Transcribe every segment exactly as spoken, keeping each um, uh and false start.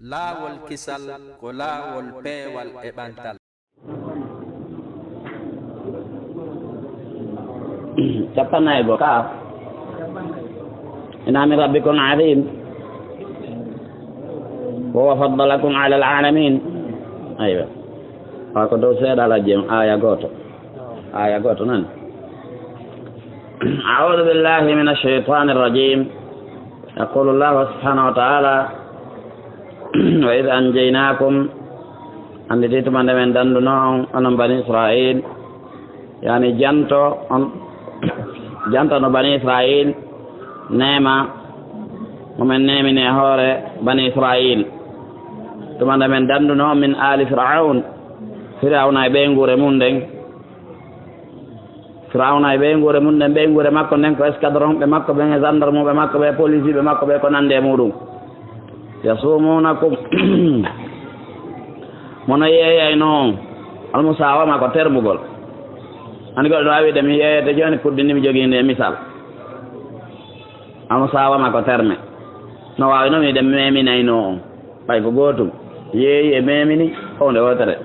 Laawol kisal ko laawol peewal e ɓantal. Cappannayi e go'o ka. Inna min rabbikum azim. Wa huwa faddalakum ala al-alamin. Aywa. Haa ko dow seeɗa ala jem, aaya gooto. Aaya gooto nan. أعوذ بالله من الشيطان الرجيم. يقول الله سبحانه وتعالى: وإذ أنجيناكم, annditi tuma nde men danndunoo on, onon Bani Israayiil, yani janto on, jantano Bani Israayiil neema mo men neemini e hoore Bani Israayiil. Tuma nde men danndunoo on min aali Fir'awn, Firawna e ɓeynguure mum nden. Firawna e ɓeynguure mum nden, ɓeynguure makko nden ko escadron ɓe makko ɓen e gendarme ɓe makko ɓe e policier ɓe makko ɓe ko nande e muɗum. Yasumunakum. Mono yeeyayno on. Almusawama ko termugol. Ani goɗɗo no wiide mi yeeyete jooni, puɗɗi ndi mi jogii nde e misal. Almusawama ko terme. No waawi noon wiide meeminayno on. Ɓay ko gootum. Yeeyi e meemini ko huunde wootere.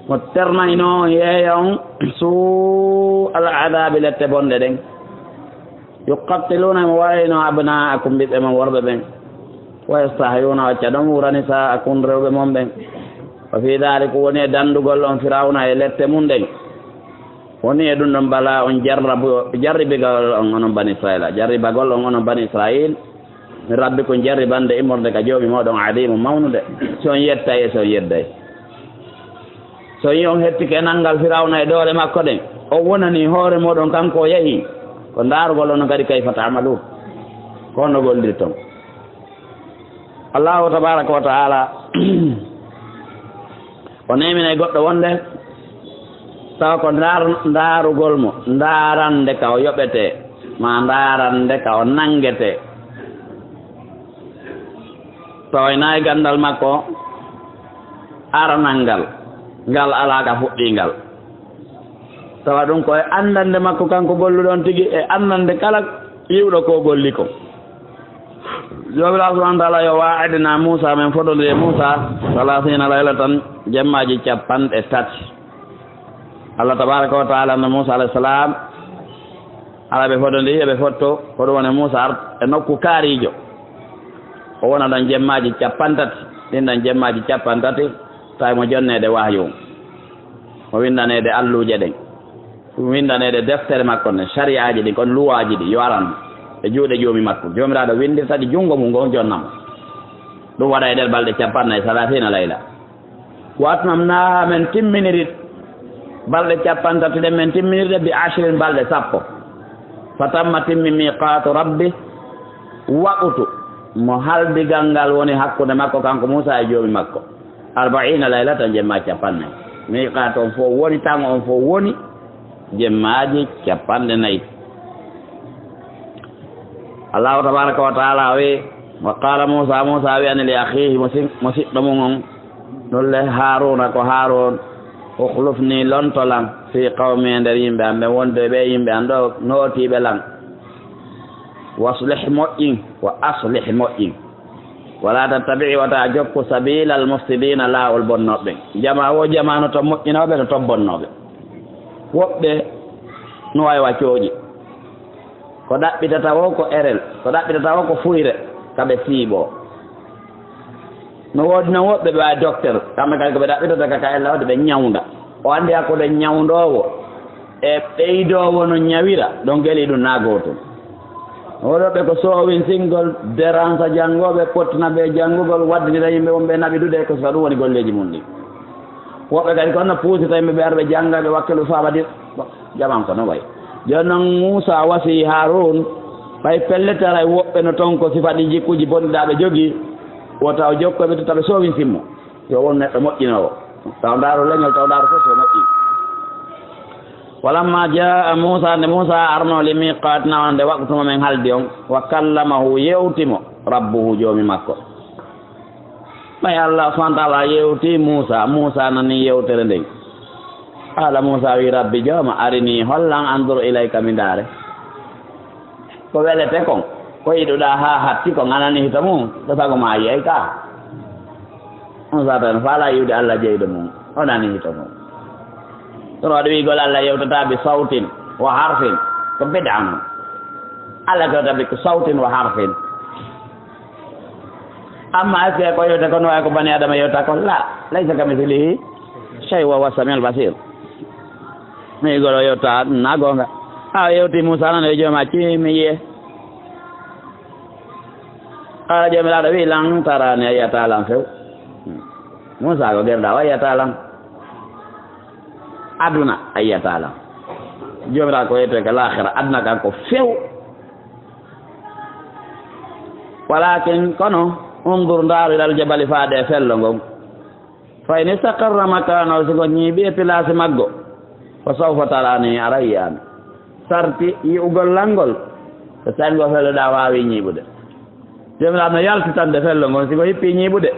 Mo ternaynoo yeeya on suu al adaabi lette bonɗe ɗen. Yuqattiluuna mo waɗayno abnaakum ɓiɓɓe mon worɓe ɓen. Wa yastahyuuna wacca ɗon wura nisaakum rewɓe mon ɓen. Wa fii daalikum woni e danndugol on Firawna e lette mum ɗen. Woni e ɗum ɗon bala on jarrabu jarribigol on onon Bani Israayiila. Jarribagol on onon Bani Israayiil. Mi rabbi kun jarribande immorde ka joomi mooɗon adiimu mawnunde. Si on yettay e si on yedday. Si on yi on hettike nanngal Firawna e doole makko ɗen, on wonani hoore mooɗon kanko o yahi. Ko ndaarugol on kadi kayfa ta'maluun. Ko honno gollidirton. Allaahu tabaaraka wa ta'aala o neeminay goɗɗo wonde tawa ko ndaar-, ndaarugol mo, ndaarande ka o yoɓetee, maa ndaarande ka o nanngetee. Tawa ina e ganndal makko aranal ngal, ngal alaa ka fuɗɗii ngal. Tawa ɗum ko e anndande makko kanko golluɗo on tigi, e anndande kala yi'uɗo ko golli ko. Joomiraaɗo subhaanahu wa ta'aala yo waa'idna Muusaa, men fodondiri e Muusaa, salaasiina laylatan, jemmaaji cappanɗe tati. Allah tabaaraka wa ta'aala no Muusaa alayhi salaam, ala ɓe fodondiri, eɓe fotto, ko ɗum woni Muusaa ar-, e nokku kaariijo. O wona ɗon jemmaaji cappanɗe tati, ɗin ɗon jemmaaji cappanɗe tati, tawi mo jonneede wahyu. Mo winndaneede alluuje ɗen. Ɗum winndaneede deftere makko nden, sari'aaji ɗin, kon luwaaji ɗin, yo aran e juuɗe joomi makko. Joomiraaɗo winndirta ɗi junngo mum ngon jonna mo. Ɗum waɗa e nder balɗe cappanɗe nayi, salaasiina layla. Wa atmamnaaha, men timminiri balɗe cappanɗe tati ɗen, men timminiri ɗe bi ashrin, balɗe sappo. Fa tamma, timmi, miiqaatu rabbi, waqtu mo haldigal ngal woni hakkunde makko kanko Muusaa e joomi makko. Arba'iina laylatan, jemma cappanɗe nayi. Miiqaatu on fof woni, taŋo on fof woni jemmaaji cappanɗe nayi. Allaahu tabaaraka wa ta'aala o wi'i, wa qaala Muusaa, Muusaa wi'ani li akhiihi, mo si-, mo siɗɗo mum on, ɗum le Haaruuna ko Haaruun, ukhlufnii, lonto lan, fii qawmii, e nder yimɓe am ɓen, wonde ɓe yimɓe am ɗo nootiiɓe lan. Waslih, moƴƴin, wa aslih, moƴƴin. Walaa tattabi', wata jokku, sabiilal mufsidiina, laawol bonnooɓe ɓen. Jamaa wo jamaa no ton moƴƴinooɓe, no ton bonnooɓe. Woɓɓe no waawi wa cooƴi. Ko ɗaɓɓitata wo ko erel, ko ɗaɓɓitata wo ko fuyre, ka ɓe siiɓoo. No woodi noon woɓɓe ɓe waawi docteur, kamɓe kadi ko ɓe ɗaɓɓitata ka, ka ella waɗi ɓe ñawnda. O anndi hakkunde ñawndoowo e ɓeydoowo no ñawira, ɗon geli ɗum naa gootum. No woodi woɓɓe ko soowinsingol, deransa janngooɓe, pottina ɓe janngugol, waddinira yimɓe wonɓe naɓidude, ko sifa ɗum woni golleeji mum ɗin. Woɓɓe kadi ko no puusita yimɓe ɓe ara ɓe jannga, ɓe wakkilu faabadir. Bon, jaman ko no wayi. Jooni noon Muusaa wasii Haaruun, ɓay pellet aray woɓɓe no ton ko sifa ɗi jikkuuji bonɗi ɗaa ɓe jogii, wota o jokku e ɓe totta ɓe soowin simmo. Yo won neɗɗo moƴƴinoowo. Taw ndaaru leñol, taw ndaaru fof yo moƴƴi. Walammaa jaa'a Muusaa, nde Muusaa arnoo li miiqaatinaa, wonande waqtu mo men haldi on, wa kallamahu, yeewti mo, rabbuhu, Joomi makko. Ɓay Allah subhaanahu wa ta'aalaa yeewtii Muusaa, Muusaa nanii yeewtere nden. Qaala Muusaa wi'i, Rabbi Jooma, arinii, hollan, anzur ilayka, mi ndaare. Ko welete kon, ko yiɗuɗaa haa hatti kon, a nanii hito mum, ko sago maa yi'ay ka. Muusaa tan faalaa yi'ude Alla jeyɗo mum, o nanii hito mum. Ɗum waɗi wi'ugol Alla yewtataa bi sawtin wa harfin, ko bid'a non. Alla ko yewta bi sawtin wa harfin. Amma est-ce que ko yewte ko no wayi ko bani Adama yewta ko? La, laysa kamithlihi shay wa huwa samiul basir. Mi wi'ugol o yewta, na goonga. A yewti Muusaa noon e jooma ci mi yi'e. Qala, Joomiraaɗo wi'i, "Lan taraani, a yi'ataa lan few." Muusaa ko gerndaa, o yi'ataa lan. Aduna, a yi'ataa lan. Joomiraaɗo ko wiyetee ka laakhira, aduna kan ko few. Walakin, kono, undur, ndaaru, ilal jabali, faade e fello ngon. Fa in istaqarra makanahu, si ko ñiiɓi e pilaasi maggo, fa sawfa tarani, ara yi'an. Sarti yi'ugol lan ngol, ko tawi ngo felloɗaa waawi ñiiɓude. Joomiraaɗo no yaltitande fello ngon, si ngo hippii ñiiɓude.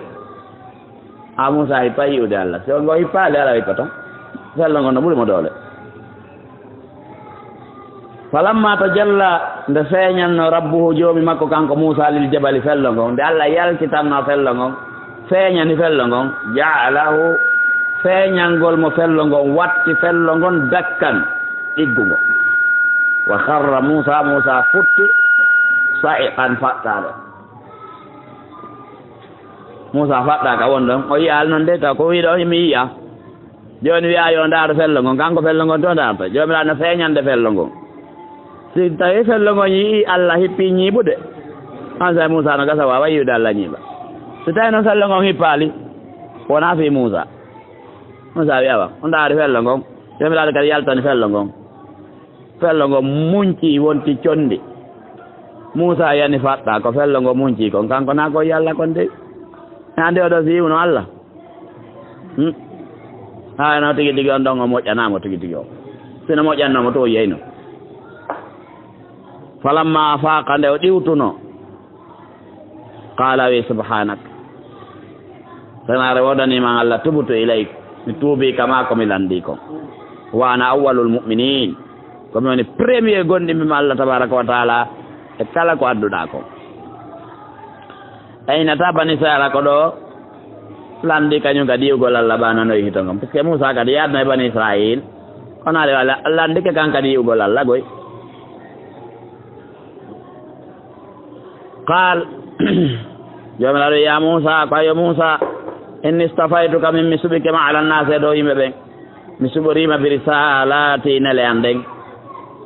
A Muusaa hippaa yi'ude Alla. Si ngo hippaali, Alla hippa tan. Fello ngon no ɓuri mo doole. Falamma tajalla, nde feeñanno Rabbuhu, Joomi makko, kanko Muusaa, lil jabali, fello ngon, nde Alla yaltitanno fello ngon, feeñani fello ngon, ja'alahu, feeñangol mo fello ngon watti fello ngon dakkan, ɗiggungo. Wa kharra Muusaa, Muusaa futti, sa'iqan, faɗɗaaɗo. Muusaa faɗɗaaka won ɗon, o yi'aali non de, taw ko wi'uɗo mi yi'a. Jooni wi'aa yo ndaaru fello ngon, kanko fello ngon to ndaarta. Joomiraaɗo no feeñande fello ngon. Si tawi fello ngon yi'ii Alla hippii ñiiɓude, onsay Muusaa no gasa waawa yi'ude Alla ñiiɓa. Si tawi noon fello ngon hippaali, wonaa fii Muusaa. Muusaa wi'a wa, o ndaari fello ngon. Joomiraaɗo kadi yaltani fello ngon. Fello ngon muñci wonti condi. Muusaa yani faɗɗaa ko fello ngon muñci kon. Kanko naa ko Alla kon dey. Hande oɗo si yi'uno Alla. Hmm. Haa no tigi tigi on ɗon o moƴƴanaamo tigi tigi o. Sino moƴƴannoomo to o yeyno. Falamma afaaqa, nde o ɗiwtuno, qala, wi, subhanak. Senaare woodanii ma Alla, tubtu ilayk. Mi tuubii kama ko mi lanndii kon. Wa ana awwalul mu'minin. Ko mi woni premier gomɗinɓe ma Alla tabaraka wa taala e kala ko adduɗaa kon. Aynata Bani Israila ko ɗo lanndi kañum kadi yi'ugol Alla ɓa nanoyi hito ngam. Puisque Muusaa kadi yaadno e Bani Israil. Kono aɗa wala lanndike kan kadi yi'ugol Alla goy. Qal, Joomiraaɗo, ya Muusaa, ko yo Muusaa, inni stafaytuka, min mi suɓike ma ala nnaasi e dow yimɓe ɓen. Mi suɓoriima bi risalati nele an ɗen.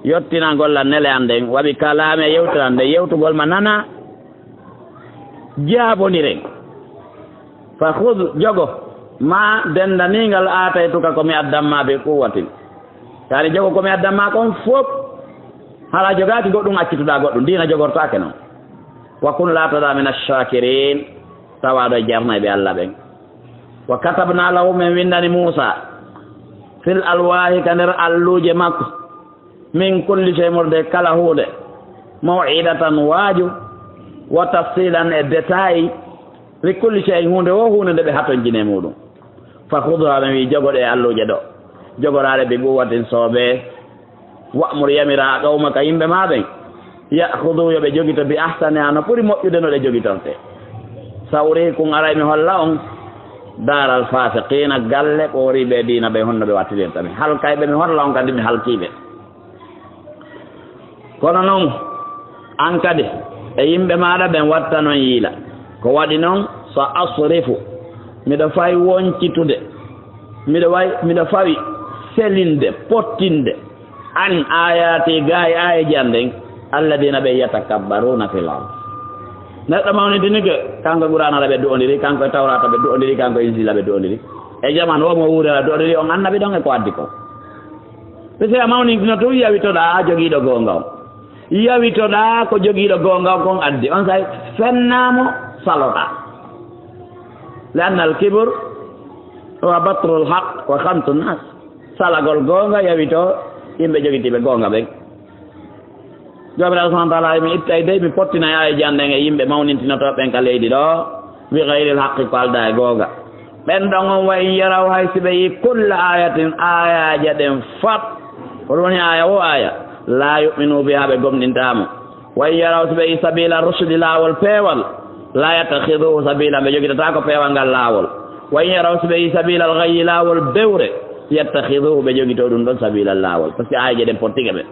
Yottinangol lan nele an ɗen. Wa bi kalaami e yewtere an nden. Yewtugol ma nana. Jaaboniren. Fa khudh, jogo, ma dendaniingal aataytuka ko mi addan ma bi quwwatin. Yaani jogo ko mi addan ma kon fof. Hala jogaaki goɗɗum accituɗaa goɗɗum. Diina jogortaake noon. Wa kun laatada min ash-shakirin. Tawaɗo e jarnayɓe Alla ɓen. Wa katabna lahu, min winndani Muusaa, fil alwaahi, ka nder alluuje makko, min kulli shay, murde kala huunde, maw'idatan, waaju, wa tafsilan, e détail, li kulli shay, huunde wo huunde nde ɓe hatonjini e muɗum. Fa khudhuha, ɓe wi'i, jogo ɗe alluuje ɗo, jogoraa ɗe bi quwwatin, soobee. Wa'mur, yamiraa, qawmaka, yimɓe maa ɓen, ya'khudhu, yo ɓe jogito, bi ahsaniha, no ɓuri moƴƴude no ɗe jogitortee. Sa uriikum, aray mi holla on, daaral faasiqiina, galle ɓooriiɓe e diina ɓe, honno ɓe wattirirta mi. Halkay ɓe, mi holla on kadi, mi halkii ɓe. Kono non, an kadi, e yimɓe maaɗa ɓen, watta non yiila. Ko waɗi non, sa asrifu, miɗo fay woncitude, miɗo way, miɗo fawi selinde, pottinde, an ayati, gaay aayeeji an ɗen, alladina ɓe yatakabbaruna fil ard. Neɗɗo mawnitinike, kanko e Qur'aana ɓe du'ondiri, kanko e Tawraata ɓe du'ondiri, kanko e Injiila ɓe du'ondiri. E jaman o mo wuuri ala du'ondiri on annabi ɗon e ko addi ko. Ɓe si a mawnintino tun, yawitoɗaa jogiiɗo goonga on. Yawitoɗaa ko jogiiɗo goonga on kon addi. On say fennaamo saloɗaa. Li anna al kibr wa batrul haq wa khamtu nas. Salagol goonga yawito yimɓe jogitiiɓe goonga ɓen. Joomiraaɗo subhaanahu wa ta'aala, mi ittay dey, mi pottinay aayeeji an ɗen e yimɓe mawnintinotooɓe ɓen ka leydi ɗo, bi ghayril haqqi, ko aldaa e goonga. Ɓen ɗon on, wa in yaraw, hay si ɓe yii, kulla ayatin, aayaaje ɗen fat, ko ɗum woni aaya o aaya, laa yu'minu biha, ɓe gomɗintaa mo. Wa in yaraw, si ɓe yii, sabila rushdi, laawol peewal, laa yattakhiduhu sabila, ɓe jogitataa ko peewal ngal laawol. Wa in yaraw, si ɓe yi sabiila al-ghayyi, laawol bewre, yattakhiduhu, ɓe jogito ɗum ɗon sabiila, laawol. Parce que aayeeje ɗen pottiike ɓe.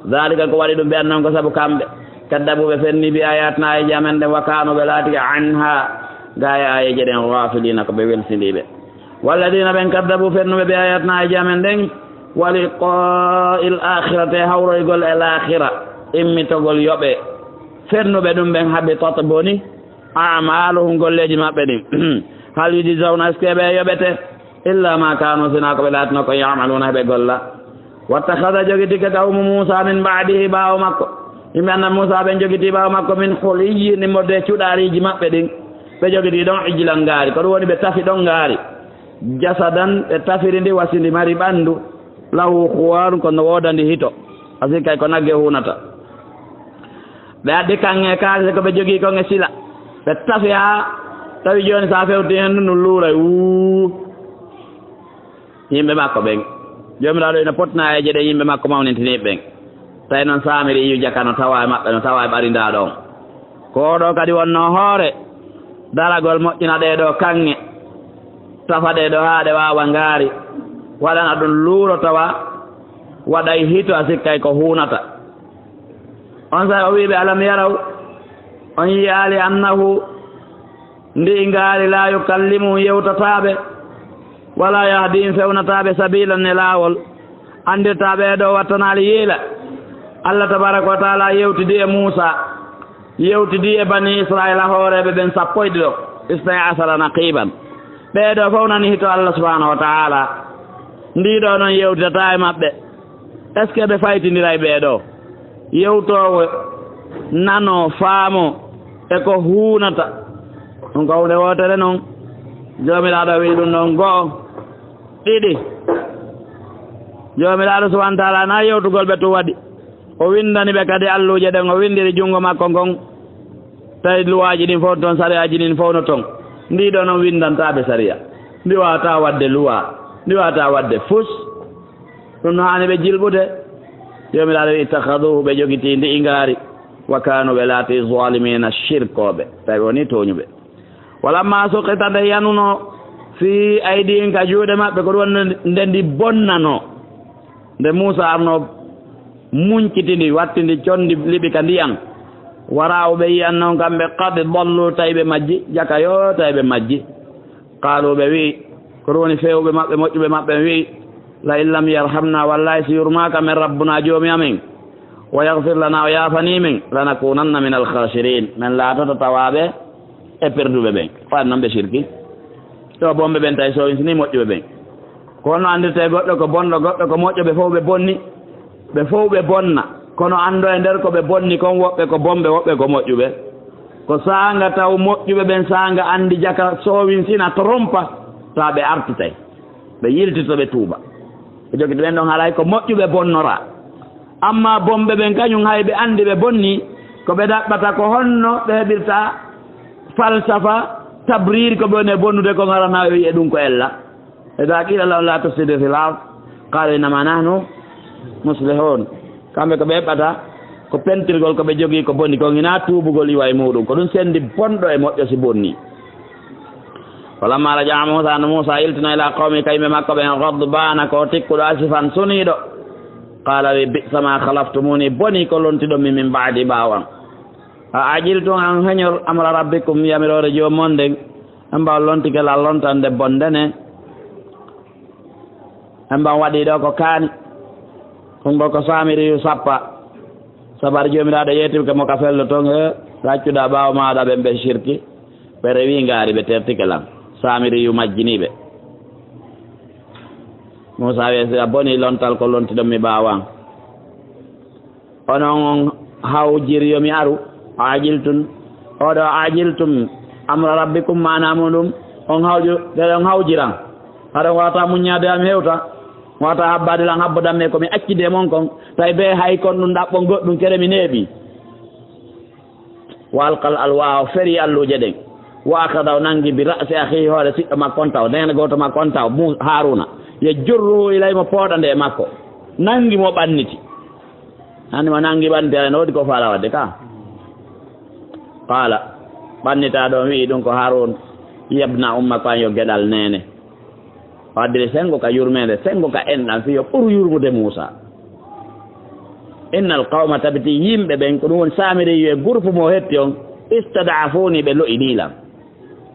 Dhalika, ko waɗi ɗum, bi annahum, ko sabu kamɓe, kaddabu, ɓe fenni, bi ayatina, aayeeje amen ɗen, wa kanu, ɓe laatike, anha, ga e aayeeje ɗen, ghafilina, ko ɓe welsindiiɓe. Walladina, ɓen kaddabu, fennuɓe, bi ayatina, aayeeje amen ɗen, wa liqa'il akhirati, hawroygol e laakhira, immitogol yoɓe, fennuɓe ɗum ɓen, habitat, boni, a'maluhum, golleeji maɓɓe ɗin. Hal yujzawna, est-ce que ɓe yoɓete? Illa ma kanu, sina ko ɓe laatino ko ya'maluna, ɓe golla. Wattakhadha, jogitike, qawmu Musa min ba'dihi, ɓaawo makko. Yimɓe Annabi Musa ɓen jogiti ɓaawo makko min huliyyin, immorde e cuɗaariiji maɓɓe ɗin. Ɓe jogiti ɗon ijlan, ngaari. Ko ɗum woni ɓe tafi ɗon ngaari. Jasadan, ɓe tafiri ndi, wasi ndi mari ɓanndu. Lahu khuwarun, kono woodani hito. A sikka ko nagge hunata. Ɓe addi kaŋŋe e kaalise ko ɓe jogii kon e sila. Ɓe tafi haa tawi jooni, so a fewti heen, ɗum luuray wuu. Yimɓe makko ɓen, Joomiraaɗo ina potna e jeɗe yimɓe makko mawnintiniiɓe ɓen. Tawi noon Saamiriyu jaka no tawa e maɓɓe, no tawa e ɓarindaaɗo on. Ko o ɗo kadi wonnoo hoore daragol moƴƴina ɗee ɗoo kaŋŋe, tafa ɗee ɗoo haa ɗe waawa ngaari, waɗana ɗum luuro tawa waɗay hito, a sikkay ko huunata. On saa'i o wi'i ɓe, "Alam yaraw, on yi'aali annahu, ndi'i ngaari, laa yukallimuhum, yewtataa ɓe, walaa yahdihim, fewnataa ɓe, sabiilan, e laawol." Anndirtaa ɓee ɗoo wattanaali yiila. Allah tabaaraka wa taala yewtidi e Muusaa, yewtidi e banii Israa'iila hooreeɓe ɓen sappo e ɗiɗo, isnay asara naqiiban. Ɓee ɗoo fof nani hito Allah subhaanahu wa taala. Ndii ɗoo noon yewtitataa e maɓɓe. Est-ce que ɓe faytindiray ɓee ɗoo? Yewtoowo, nanoo, faamoo e ko huunata. Ɗum ko huunde wootere noon. Joomiraaɗo wi'i ɗum ɗoon go'o, ɗiɗi. Joomiraaɗo subhaanahu wa taala na yewtugol ɓe tun waɗi. O winndani ɓe kadi alluuje ɗen, o winndiri junngo makko ngon. Tawi luwaaji ɗin fof toon, sariyaaji ɗin fof no toon. Ndii ɗoo noon winndantaa ɓe sariya. Ndi waawataa waɗde luwaa. Ndi waawataa waɗde fus. Ɗum no haani ɓe jilɓude. Joomiraaɗo wi'i, "Ittakhaduhu", ɓe jogitii ndi'i ngaari. "Wa kaanu", ɓe laatii, "zaalimiina", shirkooɓe, tawi wonii tooñuɓe. "Walammaa suqita", nde yanunoo, "fii aydiihim", ka juuɗe maɓɓe, ko ɗum woni nde ndi bonnanoo. Nde Muusaa arnoo muñciti ndi, watti ndi, condi liɓi ka ndiyan. "Wa ra'aw", ɓe yi'i, "annahum", kamɓe, "qad dalluu", tawi ɓe majji, jaka yo, tawi ɓe majji. Qaaluu, ɓe wi'i, ko ɗum woni feewɓe maɓɓe, moƴƴuɓe maɓɓe, ɓe wi'i, "La in lam yarhamnaa", wallaahi si yurmaaka men Rabbunaa, Joomi amen, "wa yaghfir lanaa", o yaafanii men, "lanakuunanna minal khaasiriin", men laatoto tawaaɓe e perduɓe ɓen. Ko waɗi noon ɓe sirki. Ɗo bonɓe ɓen tawi soowinsini moƴƴuɓe ɓen. Ko honno anndirtee goɗɗo ko bonɗo, goɗɗo ko moƴƴo, ɓe fof ɓe bonni? Ɓe fof ɓe bonna, kono anndo e nder ko ɓe bonni kon, woɓɓe ko bonɓe, woɓɓe ko moƴƴuɓe. Ko saanga taw moƴƴuɓe ɓen saanga anndi jaka soowinsina, trompa, tawa ɓe artitay, ɓe yiltito, ɓe tuuba. Ɓe jogii ɓen ɗon haray ko moƴƴuɓe bonnora. Amma bonɓe ɓen kañum hay ɓe anndi ɓe bonni, ko ɓe ɗaɓɓata ko honno ɓe heɓirta falsafa, tabriir ko ɓe woni e bonnude kon, harana o wi'e ɗum ko ella. Idaa qiila lahum laa tufsidu fil ard, qaaluu innamaa nahnu muslihuun. Kamɓe ko ɓe eɓɓata ko pentirgol ko ɓe jogii ko boni kon, hinaa tuubugol iwa e muuɗum. Ko ɗum sendi bonɗo e moƴƴo si bonni. Falammaa raja'a Muusaa, no Muusaa iltino, ilaa qawmihi, ka yimɓe makko ɓen, ghadbaana, ko tikkuɗo, asifan, suniiɗo. Qaala, wi, "Bi'sa maa khalaftumuunii, bonii ko lontiɗon mi min ba'dii, ɓaawo an. A ajiltum, an heñor, amra rabbikum, yamiroore Joomi mon nden, en mbaw lontike la lontande bonde ne." En mbaw waɗi ɗo ko kaani. Ɗum ɗo ko Saamiriyu sappa. Sabar Joomiraaɗo yeetike mo ka fello ton, he, ɗaccuɗa ɓaawo maaɗa ɓen ɓe sirki. Ɓe rewi ngaari, ɓe tertike lan. Saamiriyu majjini ɓe. Muusaa wi'i, "Si a boni lontal ko lontiɗon mi ɓaawo an. Onon on hawjiri yo mi aru, a ajiltum, oɗo a ajiltum amra rabbikum, maana muɗum, on hawju-, ɓe on hawjiran. Haɗon wata muññaade am hewta, wata habbaade lan habbodan mi ko mi accide mon kon, tawi be hay kon ɗum ɗaɓɓon goɗɗum kere mi neeɓi." Wa alqal alwaaha, o feri alluuje ɗen. Wa akhadha, o nangi bi ra'si akhihi, hoore siɗɗo makko on taw, neene gooto makko on taw, Mu-, Haaruuna. Yajurruhu ilayhi, mo pooɗande e makko. Nangi mo ɓanniti. Hani mo nangi ɓanniti, aɗa no woodi ko faala waɗde ka. Qaala, ɓannitaa ɗon wi'i ɗum ko Haaruun. Yabna umma, ko an yo geɗal neene. O addiri senngo ka yurmeende, senngo ka enɗan, fii yo ɓuru yurmude Muusa. Innal qawma, tabiti yimɓe ɓen, ko ɗum woni Saamiri yo e groupe mo hetti on, istad'afuuni, ɓe lo'inii lan.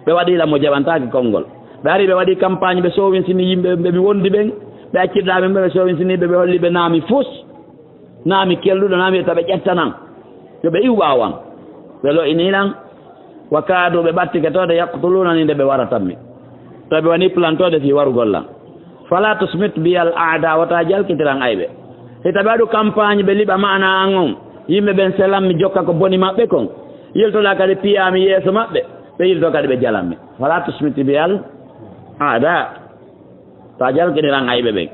Ɓe waɗii lan mo jaɓantaake konngol. Ɓe ari ɓe waɗii campagne, ɓe soowinsini yimɓe ɓe mi wondi ɓen, ɓe accirɗaa ɓe, ɓe soowinsini ɓe, ɓe holli ɓe naami fus. Naami kelɗuɗo, naami taɓe ƴettanan. Yo ɓe iw ɓaawo an. Ɓe lo'inii lan. Wa kaadu, ɓe ɓattike too de, yaqtuluunani, nde ɓe warata mi. To ɓe woni plan too de fii warugol lan. Fala tusmit biyal aada, wota jalkitiran ayɓe. Hita ɓe waɗu campagne, ɓe liɓa maana an on. Yimɓe ɓen selan mi, jokka ko boni maɓɓe kon. Yiltoɗaa kadi piyaa mi yeeso maɓɓe. Ɓe yilto kadi ɓe jalan mi. Fala tusmit biyal aada. Ta jalkiniran ayɓe ɓen.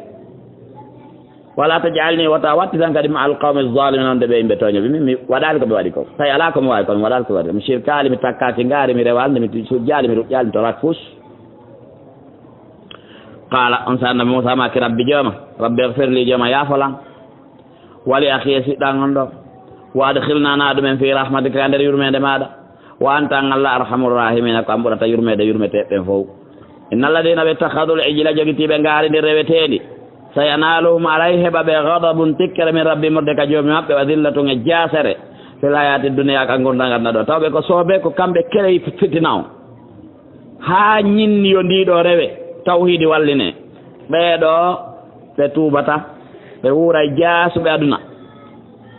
Wala tajalni, wota wattitan kadi ma al qawmi zalimin, wonde ɓe yimɓe tooño ɓe. Min mi waɗaali ko ɓe waɗi ko. Tawi alaa ko mi waawi, kono mi waɗaali ko ɓe waɗi. Mi sirkaali, mi takkaaki ngaari, mi rewaali, nde mi sujjaali, mi ruƴƴaali, mi toraaki fus. Qala, on sa annabi Muusa maaki, rabbi jooma, rabbi ighfir li, jooma yaafolan. Wali akhi, e siɗɗan on ɗo. Wa adkhilna, na ɗumen, fi rahmatika, ka nder yurmeende maaɗa. Wa anta, an Allah, arhamur rahimina, ko an ɓurata yurmeede yurmeteeɓe ɓen fow. Inna alladhina, ɓe ittakhadhu al ijla, jogitiiɓe ngaari ndin reweteendi. Sayanaluhum, aray heɓa ɓe, ghadabun, tikkere, min rabbi, murde ka joomi maɓɓe, wa dhillatun, e jaasere, fil hayati dunya, ka ngurndan aduna ɗo. Tawɓe ko soobe, ko kamɓe kereyi fitina on. Haa ñinni yo ndii ɗoo rewe, tawhiidi wallinee. Ɓee ɗoo ɓe tuubata, ɓe wuuray jaasuɓe aduna,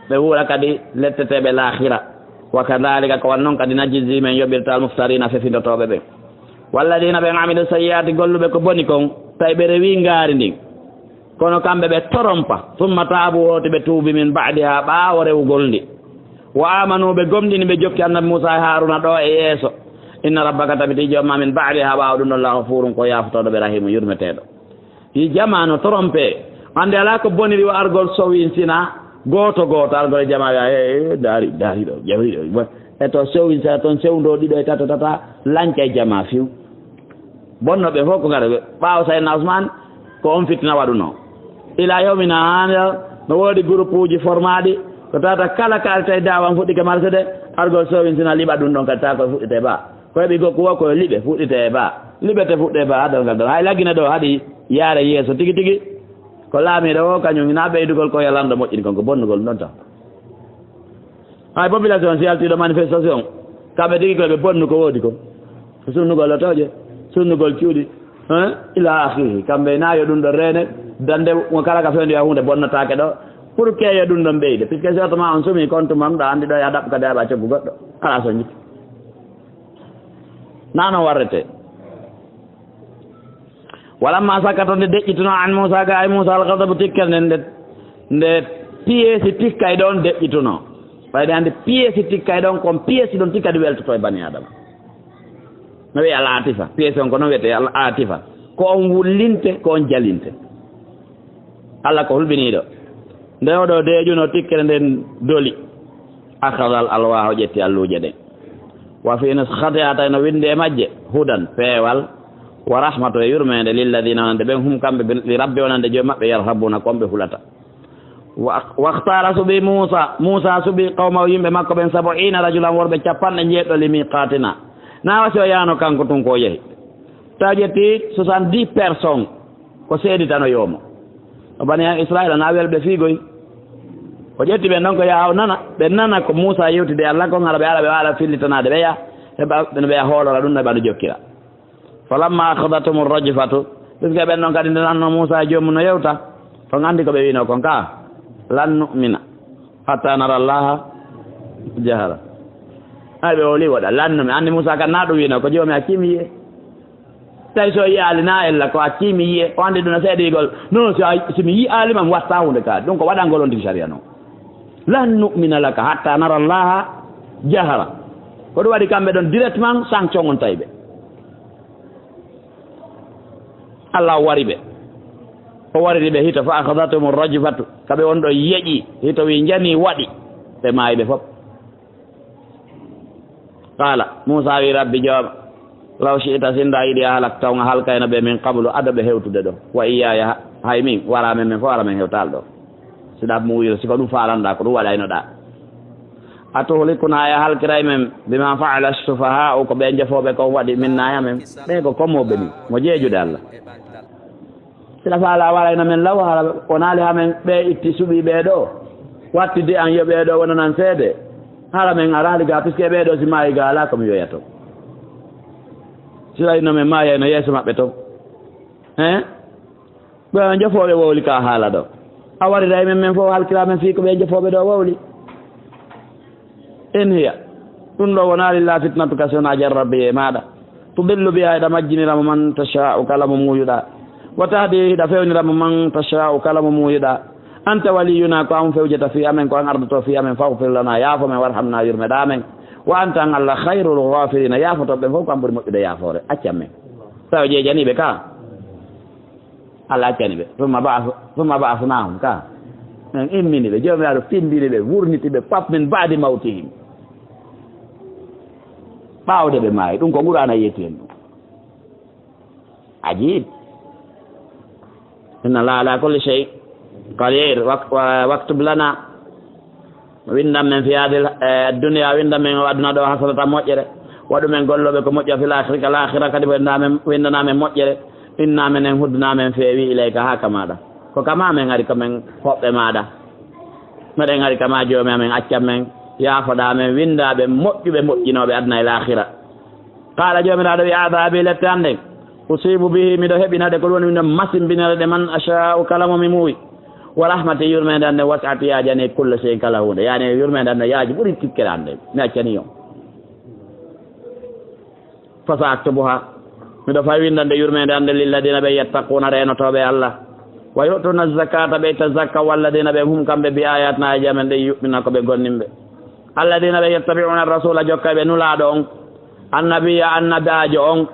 ɓe wuura kadi letteteeɓe laakhira. Wa kadhalika, ko wan non kadi, najzi, men yoɓirta, al muftariina, fefindotooɓe ɓen. Walladhiina, ɓen, amilu sayyi'aati, golluɓe ko boni kon, tawi ɓe rewii ngaari ndin. Kono kamɓe ɓe torompa, summa taabu, hooti ɓe tuubi, min ba'dihaa, ɓaawo rewugol ndi. Wa aamanu, ɓe gomɗini, ɓe jokki annabi Muusaa e Haaruuna ɗoo e yeeso. Inna rabbaka, tabiti joom maa, min ba'dihaa, ɓaawo ɗum ɗon, la ghafuurun, ko yaafotooɗo ɓe, rahiimun, yurmeteeɗo. Yi jamaa no torompe. Annde alaa ko boniri wa argol sowinsina gooto gooto, argol e jamaa wi'a, "He, he, daari, daari ɗo, jawi ɗo." E to sowinsina toon sewndo ɗiɗo e tato tata, lanca e jamaa fiw. Bonno ɓe fof ko ngara ɓe. Ɓaawo Sayyidina Usmaan, ko on fitina waɗunoo. Ila yawmina haada, no woodi groupe uji formaaɗi, ko tata kala kaalta e daawa on fuɗɗike marsude, argol sowinsina liɓa ɗum ɗon kadi, taa ko fuɗɗite ba. Ko heɓi gokku wo ko liɓe, fuɗɗite e ba. Liɓete fuɗɗe e ba, adal ngal ɗon. Hay laggine ɗo haɗi yaare yeeso tigi tigi. Ko laamiiɗo o, kañum hina ɓeydugol ko e lanɗo moƴƴini kon, ko bonnugol ɗum ɗon tan. Hay population, si yaltiiɗo manifestation, kamɓe tigi koye ɓe bonnu ko woodi kon. Ko sunnugol otooje, sunnugol cuuɗi, hein? Ila akhiri. Kamɓe na yo ɗum ɗo reene, dande mo kala ka fewndi ya huunde bonnotaake ɗo. Pour que yo ɗum ɗon ɓeyde. Puisque si oto ma on sumi compte mon, ɗo anndi ɗo ya ɗaɓɓu kadi aɓa coggu goɗɗo. Ala so njikki. Na no warrete. Walamma sakata, nde deƴƴituno, an Muusa, ga ay Muusa, al ghadabu, tikkere nden, nde, nde piyeesi tikkay ɗon deƴƴituno. Ɓayde hannde piyeesi tikkay ɗon, kon piyeesi ɗon tikka ɗi weltoto e bani Adama. No wiye al atifa, piyeesi on ko non wiyete al atifa. Ko on wullinte, ko on jalinte. Allah ko hulɓiniiɗo. Nde oɗo deeƴuno, tikkere nden doli. Akhadha al alwaha, o ƴetti alluuje ɗen. Wa fi nuskhatiha, tawi no winndi e majje, hudan, peewal, wa rahmatu, e yurmeende, lilladhina, wonande ɓen, hum, kamɓe, bi, li rabbi, wonande joom maɓɓe, yarhabuna, ko on ɓe hulata. Wa, wakhtara, suɓi Muusa, Muusa suɓi qawmahu, yimɓe makko ɓen, sab'ina rajulan, worɓe capanɗe njeeɗiɗo, li miqatina. Na wasi o yaano kanko tun ko o yehi. Taw ƴetti soixante-dix personnes. Ko seeditanoyoo mo. O bani Israa'iila na welɓe fiigoy. O ƴetti ɓe ɗon ko yaha o nana, ɓe nana ko Muusaa yewtidi e Allah kon, hara ɓe ara ɓe waawa fillitanaade ɓeya, heɓa ɓe no ɓeya hoolora ɗum, no ɓe no jokkira. Falammaa akhadhathumur rajfatu, puisque ɓen ɗon kadi nde nanno Muusaa e joomum no yewta, on anndi ko ɓe wiino kon ka, "Lan nu'mina hatta nara Allaha jahara." Ay, ɓe woli woɗa, "Lan nu'mina." Anndi Muusaa kan na ɗum wiino ko, "Joomi, accii mi yi'e." Tawi so yiyaali na ella ko accii mi yi'e, o anndi ɗum no seeɗiigol. Non, si a, si mi yiyaali ma, mi watta huunde ka. Ɗum ko waɗangol on tigi sariya non. "Lan nu'mina laka hatta nara Allaha jahara." Ko ɗum waɗi kamɓe ɗon directement sanction on tawi ɓe. Allah wari ɓe. O wariri ɓe hito, fa akhadhathumur rajfatu. Ka ɓe won ɗo yeƴi, hito wi njani waɗi. Ɓe maayi ɓe fof. Qala, Muusaa wi, "Rabbi jooma, law shi'ta, sinno a yiɗi, ahlaktahum, a halkayno ɓe, min qablu, ado ɓe hewtude ɗo. Wa iyaya, ha-, hay min, wara men, men fof ara men hewtal ɗo." Si ɗa mo wiro, si ko ɗum faalanɗa, ko ɗum waɗaynoɗa. A tuhlikuna, a halkiray men, bima fa'ala sufaha'u, ko ɓe jofooɓe kon waɗi, minna e amen. Ɓe ko komo ɓe ni, mo jeejude Allah. Sila faala warayno men law, hara o naali ha men, ɓe itti suɓi ɓe ɗo. Wattidi an yo ɓe ɗo wonanan seede. Hara men araali ga, puisque ɓe ɗo si maayi ga, ala ko mi yoyato. Sila no men maayayno yeeso maɓɓe to. Hein? Ɓe on jofooɓe wowli ka haala ɗo. A warira e men, men fof halkira men fii ko ɓe jofooɓe ɗo wowli. In hiya. Ɗum ɗo wonaa illa fitnatu ka sona jarrabi e maaɗa. Tudillu biha, hiɗa majjinira mo man tasha'u kala mo muuyuɗa. Wa tahdi, hiɗa fewnira mo man tasha'u kala mo muuyuɗa. Anta waliyuna, ko an fewjata fii amen, ko an ardoto fii amen. Faghfir lana, yaafo men, warhamna, yurmeɗa men. Wa anta an Allah khayrul ghafirina, yaafoto ɓen fof ko an ɓuri moƴƴude yaafoore. Accan men. Tawa jeejaniɓe ka. Allah accani ɓe. Summa ba'ath-, summa ba'athnahum ka. Men immini ɓe. Joomiraaɗo findini ɓe, wurniti ɓe, pap min ba'di mawtihim. Ɓaawde ɓe maayi. Ɗum ko Qur'aana yetti en ɗum. Ajib. Inna Allah ala kulli shay qadir. Wak-, wa-, waktub lana. Windan men fi hadil, eh, dunya, windan men o aduna ɗo hasanatan moƴƴere. Waɗu men gollooɓe ko moƴƴa fil akhirati, kal akhira kadi winda men, windana men moƴƴere. Inna menen hudna men feewi ilayka haa ka maaɗa. Ko kama men ari ko men hoɓɓe maaɗa. Meɗen ari kama joomi amen accan men, yaafoɗa men, winda ɓe moƴƴuɓe moƴƴinooɓe aduna e laakhira. Qaala, Joomiraaɗo wi, adaabi, lette an ɗen, usiibu bihi, miɗo heɓina ɗe, ko ɗum woni miɗo masimbinira ɗe, man ashaa'u, kala mo mi muuyi. Wa rahmati, yurmeende an nden, wasi'at, yaajani kulla shay'in, kala huunde. Yaani, yurmeende an nden yaaji ɓuri tikkere an nden. Mi accani on. Fa sa aktubuha, miɗo fay windande yurmeende an nden, lilladiina ɓe yattaquuna, reenotooɓe Allah. Wa yu'tuuna zakata, ɓe itta zakka, walladina ɓe hum kamɓe bi ayatina, aji amen ɗen, yu'minuna ko ɓe gomɗinɓe. Alladina ɓe yattabi'una rasula, jokkayɓe nulaaɗo on, annabiya, annabaajo on,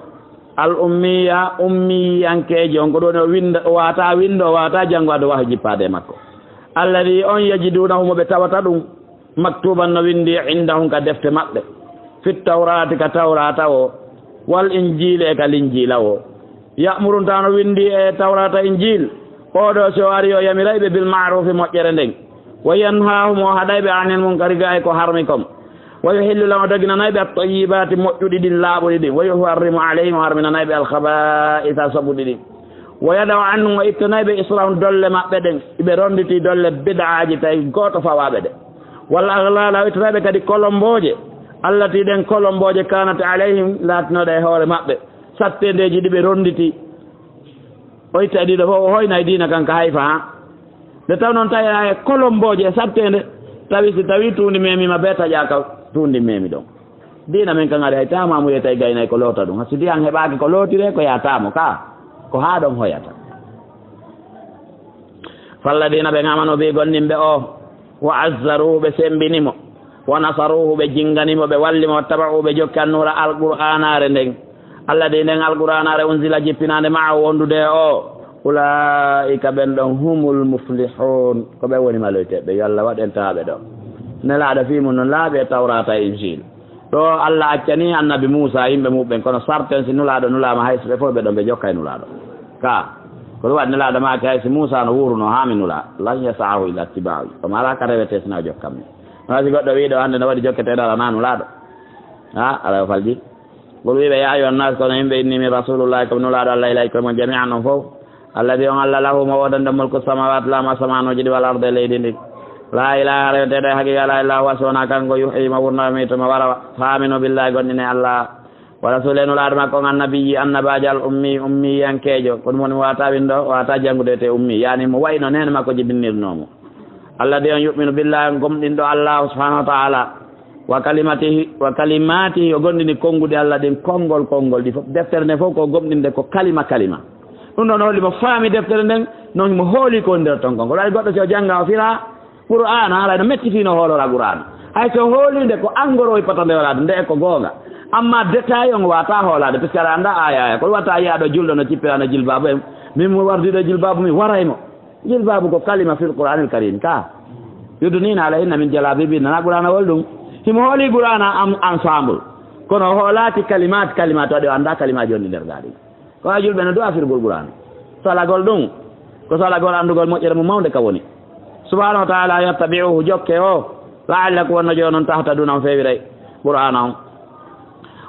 al ummiya, ummiyankeejo on, ko ɗum woni o winda, o waata windo, o waata janngo, ado wahyu jippaade e makko. Alladi on yajidunahu, mo ɓe tawata ɗum, maktuban, no windi, indahum, ka defte maɓɓe, fit tawrati, ka tawrata o, wal injili, e ka linjila o. Ya'murun, tawa no windi e tawrata, injil, oɗo si o ari o yamiray ɓe bil ma'rufi, moƴƴere nden, wa yanhahum, o haɗay ɓe anil munkari, ga e ko harmi kon, wa yuhillu lahum, o daginanay ɓe at-tayyibati, moƴƴuɗi ɗin, laaɓuɗi ɗin, wa yuharrimu alayhim, o harminanay ɓe al khaba'itha, soɓuɗi ɗin, wa yada'u anhum, o ittanay ɓe israhum, dolle maɓɓe ɗen, iɓe ronditi dolle bid'aaji tawi gooto fawaaɓe ɗe. Wal aghlala, o ittanay ɓe kadi kolombooje, allati, ɗen kolombooje, kanat alayhim, laatinooɗe e hoore maɓɓe, satteendeeji ɗi ɓe ronditi. O itta e ɗiɗo fof, o hoyna e diina kan ka hayfa, ha. Nde taw noon tawi e kolombooje e satteende, tawi si tawi tuundi memima, bee taƴaaka tuundi memi ɗon. Diina men kan ari hay taamaamu yetay gaynay ko loota ɗum. Si ndiyan heɓaaki ko lootire, ko yaa taamo ka, ko haa ɗon hoyata. Falladina ɓe amanu bi, gomɗinɓe o, wa azzaruhu, ɓe semmbini mo, wa nasaruhu, ɓe jinngani mo, ɓe walli mo, wattaba'u, ɓe jokki annuura alqur'aanaare nden. Alladi, nden alqur'aanaare, unzila, jippinaande, ma'ahu, wondude e o, ulaa'ika, ɓen ɗon, humul muflihun, ko ɓe woni maloyteeɓe. Yo Allah waɗ en tawaaɓe ɗo. Nelaaɗo fii mum no laaɓi e Tawraata e Injiil. Ɗo Allah accani annabi Muusaa yimɓe muɓɓen, kono sarten si Nulaaɗo nulaama, hay so ɓe fof ɓe ɗon, ɓe jokkay Nulaaɗo. Ka, ko ɗum waɗi Nelaaɗo maaki, hay si Muusaa no wuuruno haa mi nula, lan yasa'ahu illa ittibaa'i. Kono alaa ka rewetee sinaa o jokkan mi. Wona si goɗɗo wii ɗo hannde no waɗi jokketeeɗo alaa Nulaaɗo? Ha, alaa o falji. Ngol wiiɓe, yaa ayyuhan naas, kono yimɓe, inni min rasulullahi, ko mi Nulaaɗo Allah, ilaykum, on jami'an, on fof. Alladi, on Allah, lahu, mo woodande mulku samawati, laamu asamaanuuji ɗi, wal ardi, e leydi ndi. Laa ilaaha, reweteeɗo e haqiiqa alaa illa huwa, si wonaa kanko, yuhyi, mo wurna, wa yumiitu, mo wara. Fa aminu billahi, gomɗinee Allah. Wa rasuulihi, Nulaaɗo makko on, annabiyyi, annabaajo, al ummi, ummiyankeejo. Ko ɗum woni mo waawataa winndo, waawataa janngude, te ummi. Yaani mo wayi no neene makko jibinnirnoo mo. Alladi, on yu'minu billahi, on gomɗinɗo Allah subhanahu wa ta'ala. Wa kalimatihi, wa kalimatihi, o gomɗini konnguɗi Allah ɗin, konngol, konngol ɗi fof. Deftere nde fof ko gomɗinde ko kalima, kalima. Ɗum ɗon holli mo faami deftere nden, non mo hooli ko nder ton kon. Ko waɗi goɗɗo si o jannga, o fira Qur'aana, haray no metti fii no hoolora Qur'aana. Hay so hoolii nde ko angoro o ippata nde hoolaade, nde ko goonga. Amma détail on waawataa hoolaade, puisque aɗa annda aaya, aaya. Ko ɗum watta yi'aa ɗo julɗo no cippira no jilbaabu en. Min mo wardiiɗo jilbaabu, mi waray mo. Jilbaabu ko kalima fil Qur'aanil Kariim ka. Yudniina alayhinna min jalaabiibihinna, na Qur'aana wol ɗum. Himo hooli Qur'aana am-, ensemble. Kono o hoolaaki kalimaat, kalimaat waɗi o anndaa kalimaaji wonɗi nder gaa ɗin. Ko haa julɓe no du'a firgol Qur'aana. Salagol ɗum, ko salagol anndugol moƴƴere mum mawnde ka woni. Subhaanahu wa ta'ala, yattabi'uhu, jokke o. La'allakum, wonno jooni on, tahtaduna, on feewiray Qur'aana on.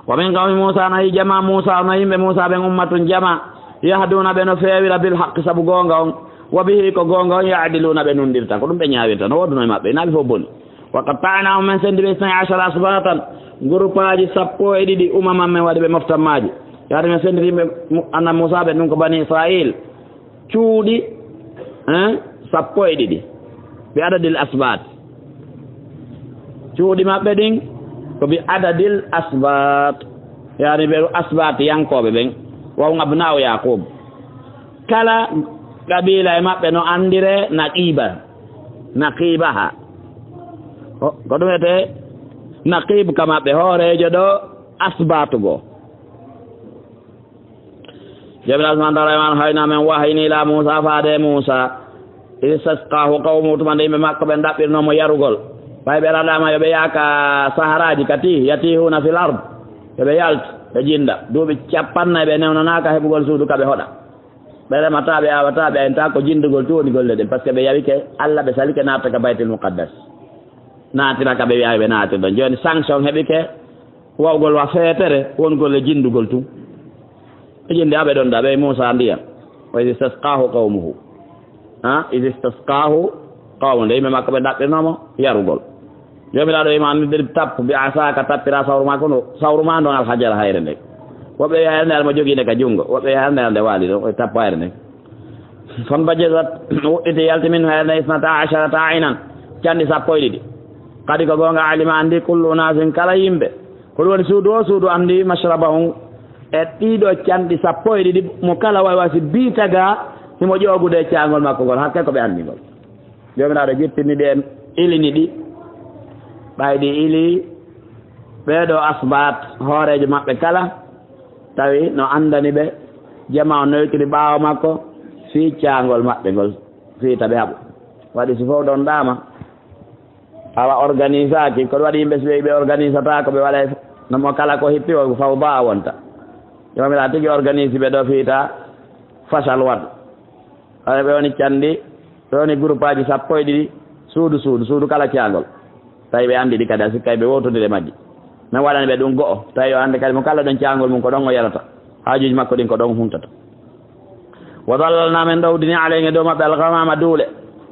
Wa min qawmi Muusa, no yi jama Muusa, no yimɓe Muusa ɓen, ummatun, jama, yahduuna, ɓe no feewira, bil haqqi, sabu goonga on, wa bihi, ko goonga on, ya'diluuna, ɓe nunɗirta. Ko ɗum ɓe ñaawirta, no woodunoo e maɓɓe, naa ɓe fof boni. Wa qatta'naahum, men senndi ɓe, isnay ashara asbatan, gurupaaji sappo e ɗiɗi, umaman, men waɗi ɓe moftammaaji. Yaade men senndiri yimɓe Mu-, Annabi Muusa ɓen, ɗum ko Bani Israil. Cuuɗi, hein, sappo e ɗiɗi. Bi adadil asbat. Cuuɗi maɓɓe ɗin ko bi adadil asbat. Yaani ɓe asbat yankooɓe ɓen. Wa hum abna'u Yaqub. Kala qabiila e maɓɓe no anndire Naqiba. Naqibaha. Ko, ko ɗum wiyetee Naqib ka maɓɓe, hooreejo ɗo asbatu goo. Joomiraaɗo subhaanahu wa ta'aalaa wi'i, haayni men wahayni ila Muusa, faade Muusa, istasqaahu qawmuhu, tuma nde yimɓe makko ɓen ɗaɓɓirnoo mo yarugol. Ɓay ɓe raɗaama yo ɓe yaha ka saharaaji, ka tiihi, yatiihuuna fil ard, yo ɓe yaltu, ɓe jinda. Duuɓi cappannayi ɓe newnanaaka heɓugol suudu ka ɓe hoɗa. Ɓe remataa, ɓe aawataa, ɓe ayntaa, ko jindugol tun woni golle ɗen, parce que ɓe yawike Alla, ɓe salike naata ka Baytul Muqaddas. Naatira ka ɓe wi'aa ɓe naatira ɗon. Jooni sanction heɓike, wawgol wa feetere won golle jindugol tun. Ɓe jindi, aɓe ɗon da, ɓe Muusa ndiyam. Wa iz istasqaahu qawmuhu. Ha? Iz istasqaahu qawmuhu. Nde yimɓe makko ɓe ɗaɓɓirnoo mo yarugol. Joomiraaɗo wi'i mo, an, idrib, tappu, bi asaaka, tappira sawru maa ko, sawru maa ndon, al hajara, hayre nden. Woɓɓe wi'a hayre nden, mo jogii nde ka junngo. Woɓɓe wi'a hayre nden, nde waali ɗon, o tappu hayre nden. Fanbajasat, wuɗɗiti, yalti, minhu, hayre nden, isnata asharata aynan, canɗi sappo e ɗiɗi. Kadi ko goonga, alima, anndi, kullu unaasin, kala yimɓe. Ko ɗum woni suudu o, suudu anndi, mashrabahum, e ɗiɗo canɗi sappo e ɗiɗi, mo kala wawi wasi biita ga, himo ƴoogude e caangol makko ngol, hakke ko ɓe anndi ngol. Joomiraaɗo jippini ɗi en, ilini ɗi. Ɓay ɗi ili, ɓeeɗo asbaat, hooreejo maɓɓe kala, tawi no anndani ɓe, jama on no yewtiri ɓaawo makko, fii caangol maɓɓe ngol, fii ta ɓe haɓu. Waɗi si fof ɗon ɗaama, awa organisaaki, ko waɗi yimɓe si ɓe, ɓe organisata ko ɓe waɗay, no mo kala ko hippi o fawda wonta. Joomiraaɗo tigi organise ɓe ɗo fii ta fasal waɗu. Awa ɓe woni canɗi, ɓe woni groupaaji sappo e ɗiɗi, suudu, suudu, suudu kala caangol. Tawi ɓe anndi ɗi kadi, a sikkay ɓe wootondiri e majji. Men waɗani ɓe ɗum go'o, tawi o anndi kadi mo kala ɗon caangol mum ko ɗon o yarata. Haajuuji makko ɗin ko ɗon huntata. Wa dallalna, men ɗowdini alayhim e dow maɓɓe alghamama duule.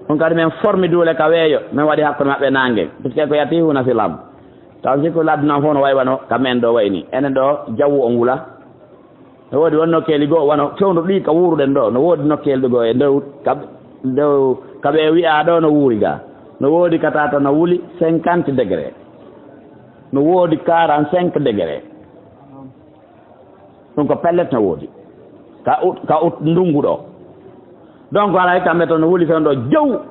Ɗum kadi men formi duule ka weeyo, men waɗi hakkunde maɓɓe naange. Puisque ko yatihuna fil ard. Taw sikku ladde non fof no wayi wano ka men ɗo wayi ni. Enen ɗo jawwu on wula. No woodi won nokkeeli goo wano fewndo ɗi ka wuuruɗen ɗo. No woodi nokkeeli ɗo goo e ndew ka, ndew ka ɓe wi'a ɗo no wuuri ga. No woodi ka tata no wuli cinquante degré. No woodi quarante-cinq degré. Ɗum ko pellet no woodi. Ka ut, ka ut ndungu ɗo. Donc alay kamɓe to no wuli fewndo jow.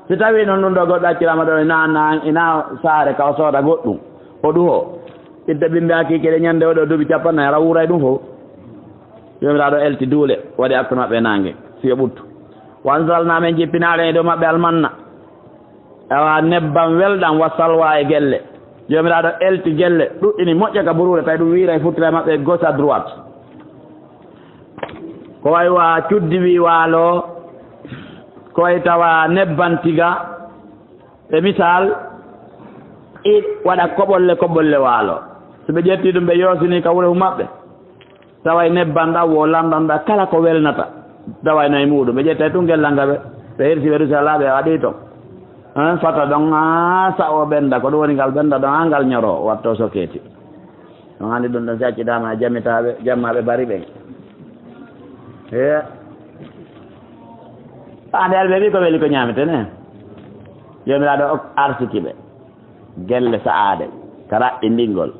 Si tawi noon ɗum ɗo goɗɗo accirama ɗo ina, na, ina saare ka o sooda goɗɗum. O ɗuho. Idda ɓimɓe hakiike ɗe ñande o ɗo duuɓi cappannayi, ara wuuray ɗum fof. Joomiraaɗo elti duule, waɗi hakkunde maɓɓe e naange, si yo ɓuttu. Wa anzalna, men jippinaale e dow maɓɓe almanna. Awa nebbam welɗam wa salwa e gelle. Joomiraaɗo elti gelle, ɗuɗɗini moƴƴa ka buruure, tawi ɗum wiira e futtira e maɓɓe gauche à droite. Ko way wa cuddi wi waalo, ko way tawa nebban tiga, e misal, i waɗa koɓolle koɓolle waalo. So ɓe ƴetti ɗum, ɓe yoosini ka wurehu maɓɓe. Taway nebban ɗan wo lanɗan ɗan kala ko welnata. Taway no e muɗum. Ɓe ƴettay tun gellal ngal ɓe, ɓe hirsi ɓe rusi alaa ɓe waɗi ton. Hein, fata ɗon haa sa'o ɓenda. Ko ɗum woni ngal ɓenda ɗon haa ngal ñoro watto sokeeti. Ɗon anndi ɗum ɗon si accidaama e jammitaaɓe, jammaaɓe bari ɓen. He. Faande alɓe ɓi ko weli ko ñaameten, eh. Joomiraaɗo ok arsiki ɓe. Gelle sa'aade ka raɗɗinɗingol.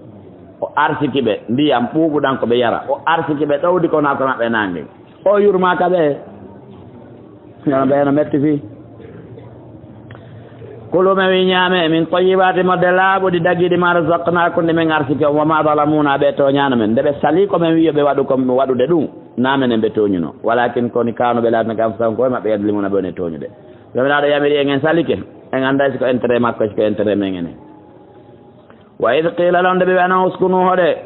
O arsiki ɓe ndiyam ɓuuɓuɗam ko ɓe yara. O arsiki ɓe ɗowdi ko naa ko maɓɓe naange. O yurmaaka ɓe. Yono ɓe no metti fii. Kulu, men wi ñaame, min tayyibaati, modde laaɓuɗi dagiiɗi, ma razaqnaakum, ɗi men arsiki on, wa ma zalamuna, ɓe tooñaano men. Nde ɓe salii ko men wi yo ɓe waɗu ko waɗude ɗum, naa menen ɓe tooñuno. Walakin koni kaanu ɓe laatana ka anfusahum ko e maɓɓe yadlimuna ɓe woni tooñude. Joomiraaɗo yamiri en, en salike, en annday si ko intérêt makko, si ko intérêt men enen. Wa id qila lahum, nde ɓe wi'anoo, uskunu, hoɗe,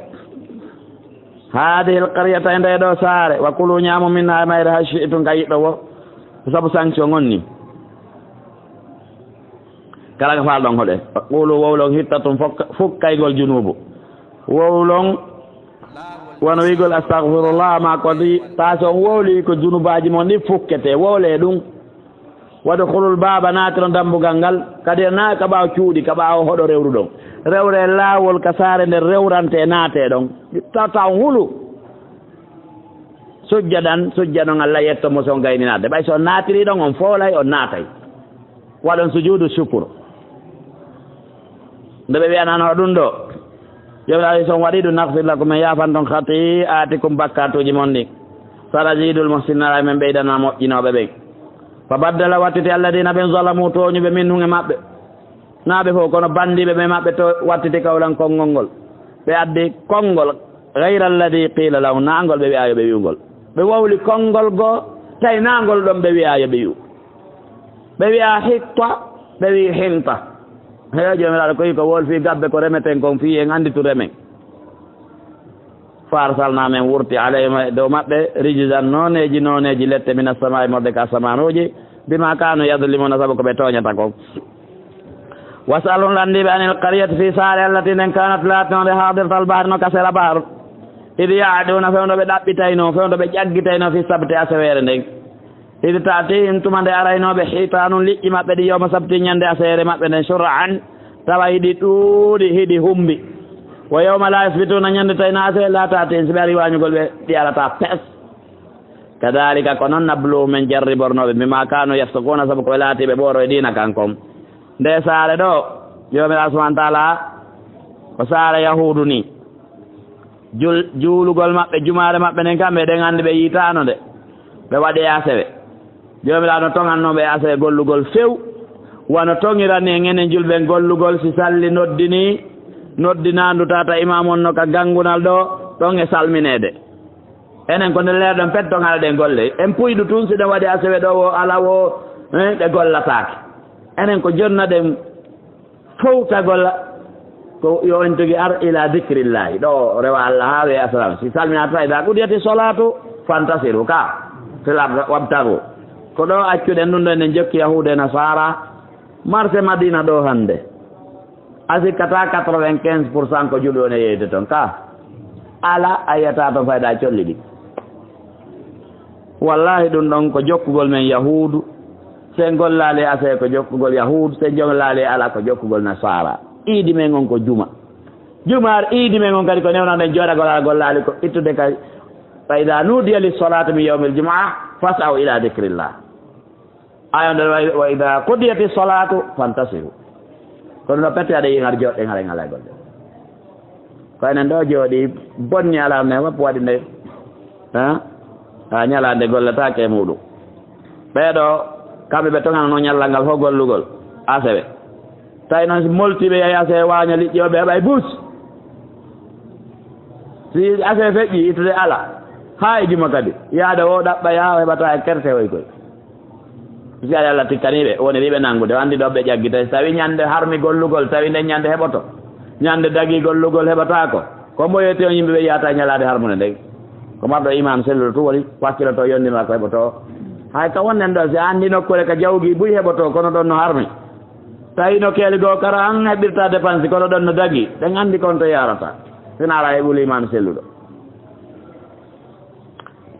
haadihi alqaryata, e ndee ɗoo saare, wa kulu, ñaamo, minha, e mayre, haysu shi'tum, ka yiɗɗo wo, sabu sanction on ni. Kala ko faalɗon hoɗe. Qulu, wowlon, hittatun, fokka-, fukkaygol junuubu. Wowlon, wano wi'gol astagfirullah, ma ko di, taa so on wowli ko junubaaji mon ɗi fukkete, wowlee ɗum. Wadkhulul baaba, naatiron dambugal ngal, kadi na ka ɓaawo cuuɗi, ka ɓaawo hoɗo rewruɗon. Rewre laawol ka saare nden rewrante naatee ɗon. Tawta on hulu. Sujjadan, sujjanon Allah yetto mo si on gayni naatde. Ɓay so on naatiri ɗon, on foolay, on naatay. Waɗon sujuudu shukur. Nde ɓe wi'anano ɗum ɗo, Joomiraaɗo, so on waɗi ɗum, naghfir lakum, min yaafan ton khati'atikum, bakkaatuuji mon ɗin. Sanazidul muhsinin, aray men ɓeydana moƴƴinooɓe ɓen. Fa baddala, wattiti, alladina ɓen, zalamu, tooñuɓe, minhum, e maɓɓe. Naa ɓe fof, kono banndiiɓe ɓe maɓɓe to wattiti qawlan konngol ngol. Ɓe addi konngol, ghayra alladi qila lahum, naa ngol ɓe wi'aa yo ɓe wi'u ngol. Ɓe wowli konngol goo, tawi naa ngol ɗon ɓe wi'aa yo ɓe wi'u. Ɓe wi'aa hitta, ɓe wi'i hinta. Heyo, Joomiraaɗo, ko wi ko wol fii gabbe ko remeten kon, fii en anndi tu remen. Fa arsalna, men wurti, alayhim, e dow maɓɓe, rijisan, nooneeji nooneeji lette, mina samaa'i, morde ka asamaanuuji, bima kanu yadlimuna, sabu ko ɓe tooñata kon. Was'al, lanndii ɓe, anil qaryati, fii saare, allati, nden, kanat, laatinonde, haadiratal bahri, no ka sera bahru. Id ya'duna, fewndo ɓe ɗaɓɓitaynoo, fewndo ɓe ƴaggitaynoo, fii sabti, aseweere nden. Id ta'tihim, tuma nde araynoo ɓe, hitaanun, liƴƴi maɓɓe ɗi, yawma sabti, ñande aseere maɓɓe nden, shur'an, tawa hiɗi ɗuuɗi, hiɗi humbi. Wa yawma la yasbituna, ñande tawi na aseere, la ta'tihim, si ɓe ari waañugol ɓe, ɗi arataa pes. Kadhalika, ko non, nabluhum, men jarribornoo ɓe, bima kanu yafsukuna, sabu ko ɓe laati ɓe ɓooro e diina kan kon. Nde saare ɗo, Joomiraaɗo subhanahu wa taala, ko saare Yahuudu ni. Jul-, juulugol maɓɓe, jumaare maɓɓe nden kam, eɗen anndi ɓe yiitaano nde. Ɓe waɗi e asewe. Joomiraaɗo no toŋannoo ɓe e asewe gollugol few. Wano toŋirani en enen julɓe gollugol, si salli noddini, noddinaandu tata imaamu on no ka ganngunal ɗo, ɗon e salmineede. Enen ko nde leerɗen pet toŋaɗen golle. En puyɗu tun, si ɗen waɗi asewe ɗo wo, ala wo, eh, ɓe gollataake. Enen ko jonnaɗen fowtagol ko yo en tigi ar ila dikrillahi. Ɗo rewa Allah haa we asalaam. Si salminaama, fa idaa qudiyati solaatu fantasiru ka fil ardi wabtagu. Ko ɗo accuɗen ɗum ɗo, enen jokki Yahuuda e Nasaara. Marché Madina ɗo hannde. A sikkataa quatre-vingt-quinze pour cent ko julɓe woni e yeyde toon ka. Ala a yiyata toon fayda colli ɗi. Wallahi ɗum ɗon ko jokkugol men Yahuudu. Sen gollaali asewe ko jokkugol Yahuudu, sen gollaali ala ko jokkugol Nasaara. Iidi men on ko juma. Jumaar iidi men on kadi ko newnaɗen jooɗagol ala gollaali ko ittude kay. Fa idaa nuudiya lis-solaati min yawmil jumu'a fas'aw ila dikrillah. Aya nder wa, wa idaa qudiyati solaatu fantasiru. Kono no pette aɗa yiŋar joɗɗe ŋara ŋala golle. Ko enen ɗo jooɗi bonni ala ne wappu waɗi nde. Ha? Ha ñalaande gollataake e muɗum. Ɓeeɗo kamɓe ɓe toŋanano ñallal ngal fof gollugol. Asewe. Tawi noon si moltiiɓe yahi asewe waaña liƴƴi o ɓe heɓa e buus. Si asewe feƴƴi ittude ala. Haa e juma kadi. Yaade o ɗaɓɓa yaha o heɓata e kerte hoy koy. Si ari Allah tikkaniiɓe, woniriiɓe nanngude, o anndi ɗo ɓe ƴaggita. Si tawi ñande harmi gollugol, tawi nden ñande heɓoto. Ñande dagi gollugol heɓataako. Ko mboyete on yimɓe ɓe yiyata ñalaade harmunde nden. Ko marɗo iman selluɗo tun woni wakkiloto yonndi makko heɓoto. Hay ka wonnen ɗo, si a anndi nokkuure ka jawgi buy heɓoto, kono ɗon no harmi. Tawi no keeli goo kara an heɓirta dépense, kono ɗon no dagi. Ɗen anndi kon to yarata. Sina ala heɓul iman selluɗo.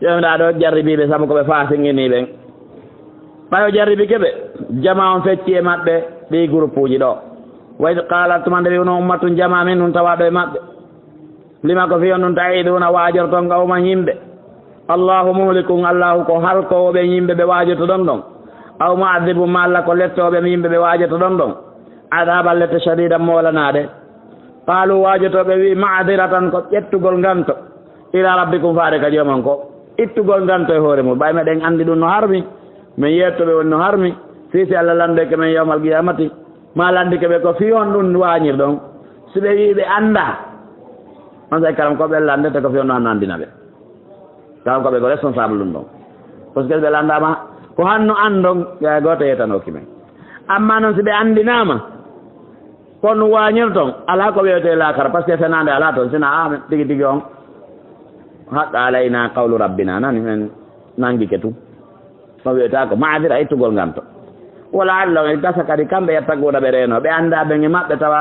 Joomiraaɗo jarribii ɓe sabu ko ɓe faasiŋinii ɓen. Ɓay o jarribike ɓe, jamaa on fecci e maɓɓe ɗii gurupuuji ɗo. Wa id qaalat, tuma nde wi'unoo ummatun jamaa minhum tawaaɗo e maɓɓe. Lima ko fii on ɗum ta'iduuna waajorton qawman yimɓe. Allaahu muhlikuhum, Allaahu ko halkoowo ɓen yimɓe ɓe waajotoɗon ɗon. Aw mu'adhibuhum, maa Alla ko lettoowo ɓen yimɓe ɓe waajotoɗon ɗon. Adhaaban lette shadiidan moolanaaɗe. Qaaluu, waajotooɓe wi'i, ma'diratan ko ƴettugol nganto. Ila rabbikum, faade ka joomon ko ittugol nganto e hoore mum. Ɓay meɗen anndi ɗum no harmi, men yeettoɓe woni no harmi, fii si Allah landoyke men yawmal qiyamati, ma landike ɓe ko fii on ɗum waañirɗon. Si ɓe wi'i ɓe anndaa, on say karam ko ɓe landete ko fii on ɗum anndina ɓe. Karam ko ɓe ko responsable ɗum ɗon. Parce que ɓe lanndaama ko hanno anndon, yaa gooto yeetanooki men. Amma noon si ɓe anndinaama, kono waañirton, alaa ko wiyetee laakara, parce que fenaande alaa toon, sina a men tigi tigi on, haqqa alayna qawlu rabbina, nani men nanngike tun. No wiyetaa ko maadira ittugol nganto. Wala Allah, e gasa kadi kamɓe yetta guuɗa ɓe reeno. Ɓe annda ɓen e maɓɓe tawa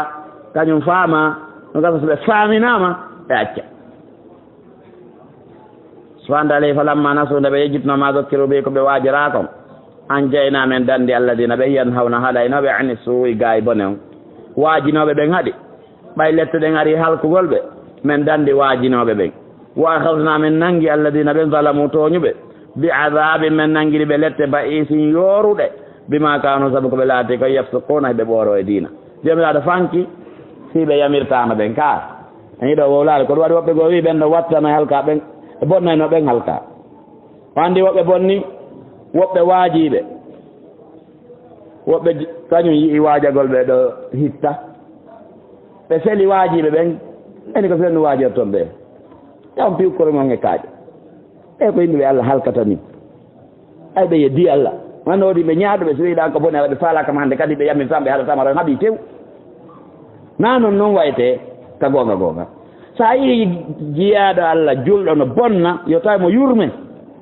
kañum faama, no gasa so ɓe faaminaama, ɓe acca. Subhanahu wa ta'ala, falamma nasu, nde ɓe yejjitno ma zukkiru bi, ko ɓe waajiraa kon, anjayna, men dandi, alladina, ɓe yanhawna, haɗaynooɓe, ani suu'i, gaay bone on. Waajinooɓe ɓen haɗi, ɓay lette ɗen ari halkugol ɓe, men dandi waajinooɓe ɓen. Wa akhadna, men nangi, alladina, ɓen, zalamu, tooñuɓe, bi adabin, men nangiri ɓe lette, ba'isin, yooruɗe, bima kanu, sabu ko ɓe laati ko, yafsuquna, ɓe ɓooro e diina. Joomiraaɗo fanki fii ɓe yamirtaano ɓen ka. En yiɗo wowlaade, ko ɗum waɗi woɓɓe goo wii ɓen ɗo wattano e halka ɓen, e bonnayno ɓen halka. O anndi woɓɓe bonni, woɓɓe waajiiɓe, woɓɓe j-, kañum yi'i waajagol ɓe ɗo hitta. Ɓe feli waajiiɓe ɓen, eni ko fennu waajorton ɓe. Taw piw koro mon e kaaƴe. E ko yimɓe ɓe Allah halkata ni. Ay, ɓe yeddi Allah. Wano woodi ɓe ñaaɗuɓe, so wiɗa ko bone, ɓe faalaaka ma hannde kadi, ɓe yamirtaama, ɓe haɗataama, ran haɓi tew. Na non, non wayte ka goonga, goonga. So a yii jiyaaɗo Allah, julɗo no bonna, yo tawi mo yurme.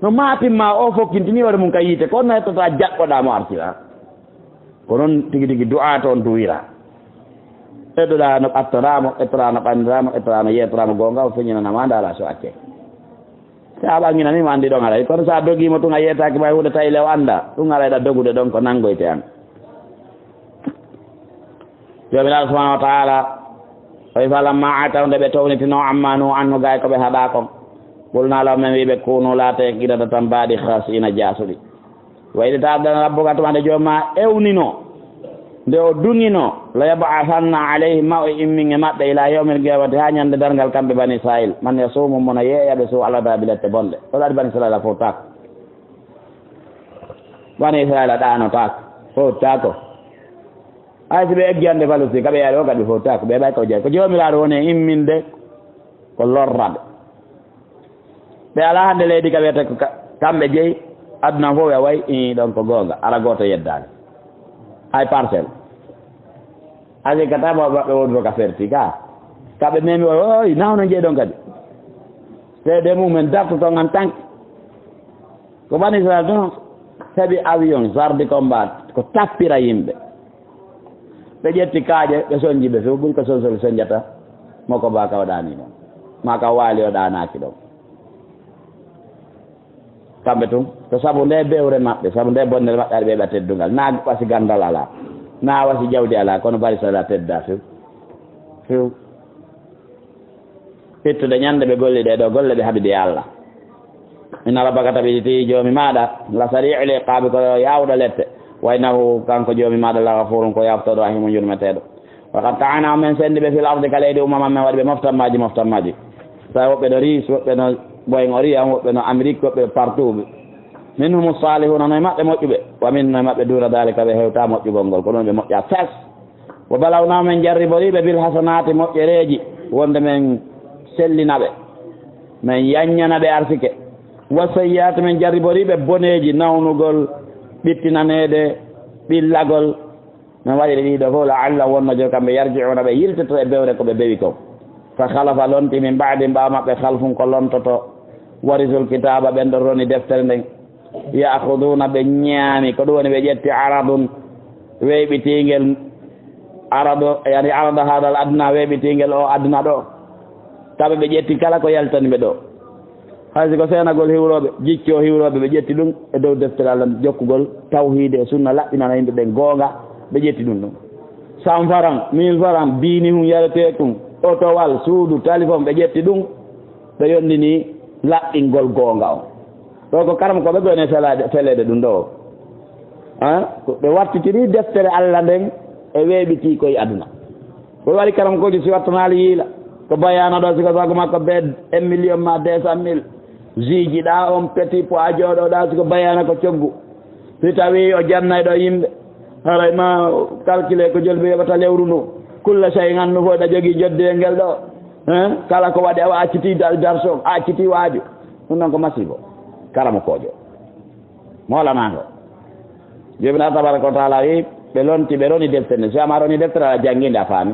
No maatimma o fokkintini hoore mum ka yiite, ko on hettata jaɓɓoɗaa mo artira. Ko non tigi tigi du'ato on duwira. Etoɗaa no ɓattoɗaa mo, etoɗaa no ɓanndiraa mo, etoɗaa no yeetoɗaa mo goonga, o feñinana ma ndaala so accee. Si a ɓanginani mo, anndi ɗon aray. Kono si a dogii mo tun, a yeetaaki ma e huunde, tawi le o annda, ɗum aray ɗa dogude ɗon ko nanngoyte an. Joomiraaɗo subhanahu wa ta'ala, o wi, falamma ataw, nde ɓe townitino, amma nuhu anhu, gaay ko ɓe haɗaa kon, qulna lahum, men wi ɓe, kunu, laatee, qiradatan, baadi, khasiina, jaasuɗi. Wa idh ta'azzana rabbuka, tuma nde Jooma ewnino, nde o duŋino, la yab'athanna alayhim, ma o immin e maɓɓe, ila yawmil qiyamati, haa ñande darngal, kamɓe Bani Israil, man yasumuhum, mo no yeeya ɓe, su'al adabi, lette bonɗe. O laati Bani Israil a fowtaako. Bani Israil a ɗaanotaako, fowtaako. Hay si ɓe eggi hannde Falastin, ka ɓe yaari o kadi fowtaako. Ɓe ɓay ko jey, ko Joomiraaɗo woni e imminde, ko lorra ɓe. Ɓe alaa hannde leydi ka wiyata ko ka-, kamɓe jeyi, aduna fof ɓe wayi, ii, ɗon ko goonga, ara gooto yeddaani. Hay parcelle. Asi ka tama maɓɓe wondude ka ferti ka. Kamɓe memi o, oy, nawno jeyi ɗon kadi. Seede mum en dartoto ngan tan. Ko Bani Israel ɗon heɓi avion, char de combat, ko tappira yimɓe. Ɓe ƴetti kaaƴe, ɓe sonji ɓe few, ɓuri ko sonsol sonjata mo ko ba ka o ɗaani ɗon. Ma ka waali o ɗaanaaki ɗon. Kamɓe tun, ko sabu nde bewre maɓɓe, sabu nde bonnere maɓɓe, aɗa ɓeeɓa teddungal. Na wasi gandal alaa, na wasi jawdi alaa, kono Bani Israel tedda few. Few. Ittude ñande ɓe golli ɗee ɗoo golle, ɓe haɓidi e Allah. Inna rabbaka, tabiti Joomi maaɗa, la sari'ul iqaabi, ko yaawɗo lette. Wa innahu, kanko Joomi maaɗa, la ghafuurun, ko yaaftooɗo, rahiimun, yurmeteeɗo. Wa qatta'naahum, men senndi ɓe, fil ardi, ka leydi, umaman, men waɗi ɓe moftammaaji, moftammaaji. Tawi woɓɓe no Riis, woɓɓe no Moyen-Orient, woɓɓe no Amérique, woɓɓe partout. Minhumu saalihuuna, no e maɓɓe moƴƴuɓe. Wa minhum, no e maɓɓe duuna daalika, ɓe hewtaa moƴƴugol ngol, ko ɗum ɓe moƴƴaa fes. Wa balawnaahum, men jarriborii ɓe, bil hasanaati, moƴƴereeji, wonde men sellina ɓe, men yaññana ɓe arsike. Wa sayyi'aati, men jarriborii ɓe boneeji, nawnugol, ɓittinaneede, ɓillagol. Men waɗiri ɗii ɗoo fof, la'allahum, wonno jooni kamɓe, yarji'uuna, ɓe yiltoto e bewre ko ɓe bewi kon. Fa khalafa, lonti, min ba'dihim, ɓaawo maɓɓe, khalfun, ko lontoto, warisul kitaaba, ɓen ɗon roni deftere nden. Ya'khudhuuna, ɓe ñaami, ko ɗum woni ɓe ƴetti aradun, weeɓitiingel, arado, yani arada haadal adna, weeɓitiingel o aduna ɗo. Kamɓe ɓe ƴetti kala ko yaltani ɓe ɗo. Hay si ko seenagol hiwrooɓe, jiccoo hiwrooɓe, ɓe ƴetti ɗum e dow deftere Allah, jokkugol tawhiide e sunna, laɓɓinana yimɓe ɓen goonga, ɓe ƴetti ɗum ɗum. Cent francs, mille francs, biini hun yaretee ɗum, otowal, suudu, téléphone, ɓe ƴetti ɗum. Ɓe yondini laɓɓingol goonga on. Ɗo ko karamokooɓe goni e felaade, feleede ɗum ɗo. Hein? Ko ɓe wattitiri deftere Allah nden e weeɓitii koye aduna. Ko waɗi karamokoojo si wattanaali yiila. Ko bayaana ɗo, si ko sago makko be un million ma deux cent mille. Ziiji ɗa on petit poids jooɗo ɗa, si ko bayaana ko coggu. Si tawi o jannayɗo yimɓe, haray ma calculer ko jolɓe yoɓata lewru ndu. Kulla shay ngannu fof ɗa jogii joddeyel ngel ɗo. Hein? Kala ko waɗi awa acciti dar-, darso, acciti waaju. Ɗum noon ko masibo. Karamokoojo. Moolanaango. Joomiraaɗo tabaraka wa taala wi, ɓe lonti, ɓe roni deftere nde. Si ama roni deftere, aɗa jannginde, a faami.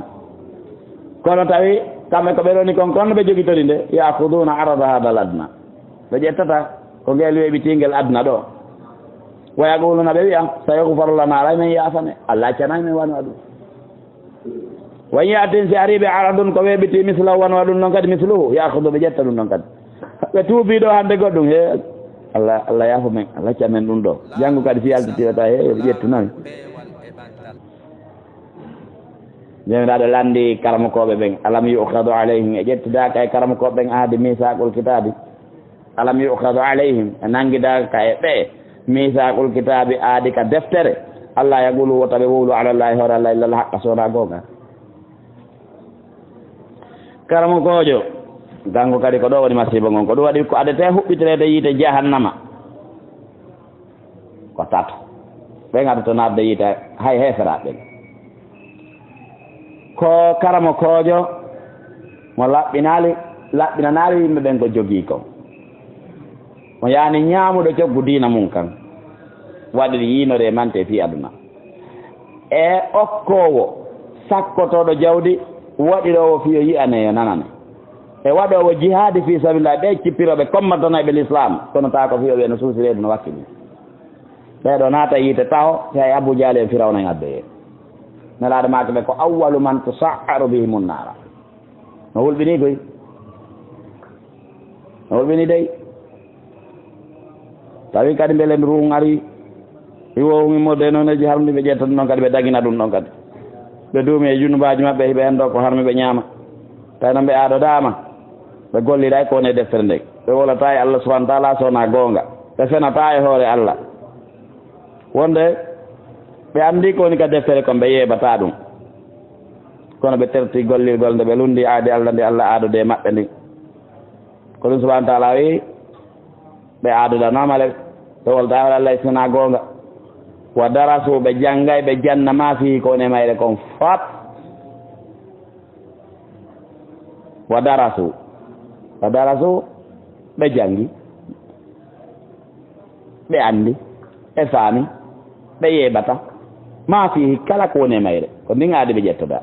Kono tawi, kamɓe ko ɓe roni kon, kono ɓe jogitori nde, ya'khudhuuna arada haadal adna. Ɓe ƴettata ko ngel weeɓitingel aduna ɗo. Wa yaquluna, ɓe wiya, sa yughfaru lana, alay men yaafane. Allah accanay men wano aɗum. Wa in ya'tin, si ari ɓe, aradun, ko weeɓiti, mislahu, wano aɗum ɗon kadi, misluhu, ya'khudhu, ɓe ƴetta ɗum ɗon kadi. Ɓe tuubi ɗo hande goɗɗum, he. Allah, Allah yaafo men, Allah acca men ɗum ɗo. Janngo kadi si yaltitira taw, he, ɓe ƴettu noon. Joomiraaɗo lanndi karamokooɓe ɓen, alam yu'khadhu alayhim, e ƴettidaaka e karamokooɓe ɓen ahdi misaqul kitaabi. Alam yu'khadhu alayhim, e nanngidaaka e ɓe misaqul kitaabi, aadi ka deftere. Allah yaqulu, wota ɓe wowlu ala Allahi, hoore Allah, illa al haqqa, so wonaa goonga. Karamokoojo, kanko kadi ko ɗo woni masiiba ngon. Ko ɗum waɗi ko adete huɓɓitireede yiite jahannama. Ko tato. Ɓen adata naatde yiite hay heeferaaɓe ɓen. Ko karamokoojo mo laɓɓinaali, laɓɓinanaali yimɓe ɓen ko jogii kon. Mo yaani ñaamuɗo coggu diina mum kan. Waɗiri yiinore e mante fii aduna. E okkoowo, sakkotooɗo jawdi, waɗiroowo fii yo yi'ane, yo nanane. E waɗoowo jihaadi fii sabilillah, ɓe cippirooɓe, kommatanayɓe lislaam, kono taa ko fii o wiya no suusi reedu no wakkili. Ɓee ɗoo naata yiite taho, si hay Abu Jahli en Firawna en addoyee. Nelaaɗo maaki ɓe ko awwalu man tusa'aru bihimun naara. No hulɓinii koy. No hulɓinii dey. Tawi kadi mbele ndu ruhun ari. Iwo humi modde noon e ji harmi ɓe ƴetta ɗum ɗon kadi ɓe dagina ɗum ɗon kadi. Ɓe duumi e junubaaji maɓɓe hiɓe hendo ko harmi ɓe ñaama. Tawi noon ɓe aadodaama. Ɓe golliray ko woni e deftere nden. Ɓe wolataa e Allah subhanahu wa taala so wonaa goonga. Ɓe fenataa e hoore Allah. Wonde ɓe anndi ko woni ka deftere kon, ɓe yeebataa ɗum. Kono ɓe terti gollirgol nde ɓe lundi aadi Allah ndi Allah aadode e maɓɓe ndin. Ko ɗum subhanahu wa taala wi, ɓe aadodanaama le, ɓe wolda e Allah si wonaa goonga. Wa darasu, ɓe janngay, ɓe janna ma fii ko woni e mayre kon fop. Wa darasu. Wa darasu, ɓe janngi, ɓe anndi, ɓe faami, ɓe yeeɓata. Ma fii kala ko woni e mayre, ko ndin aadi ɓe ƴettoda.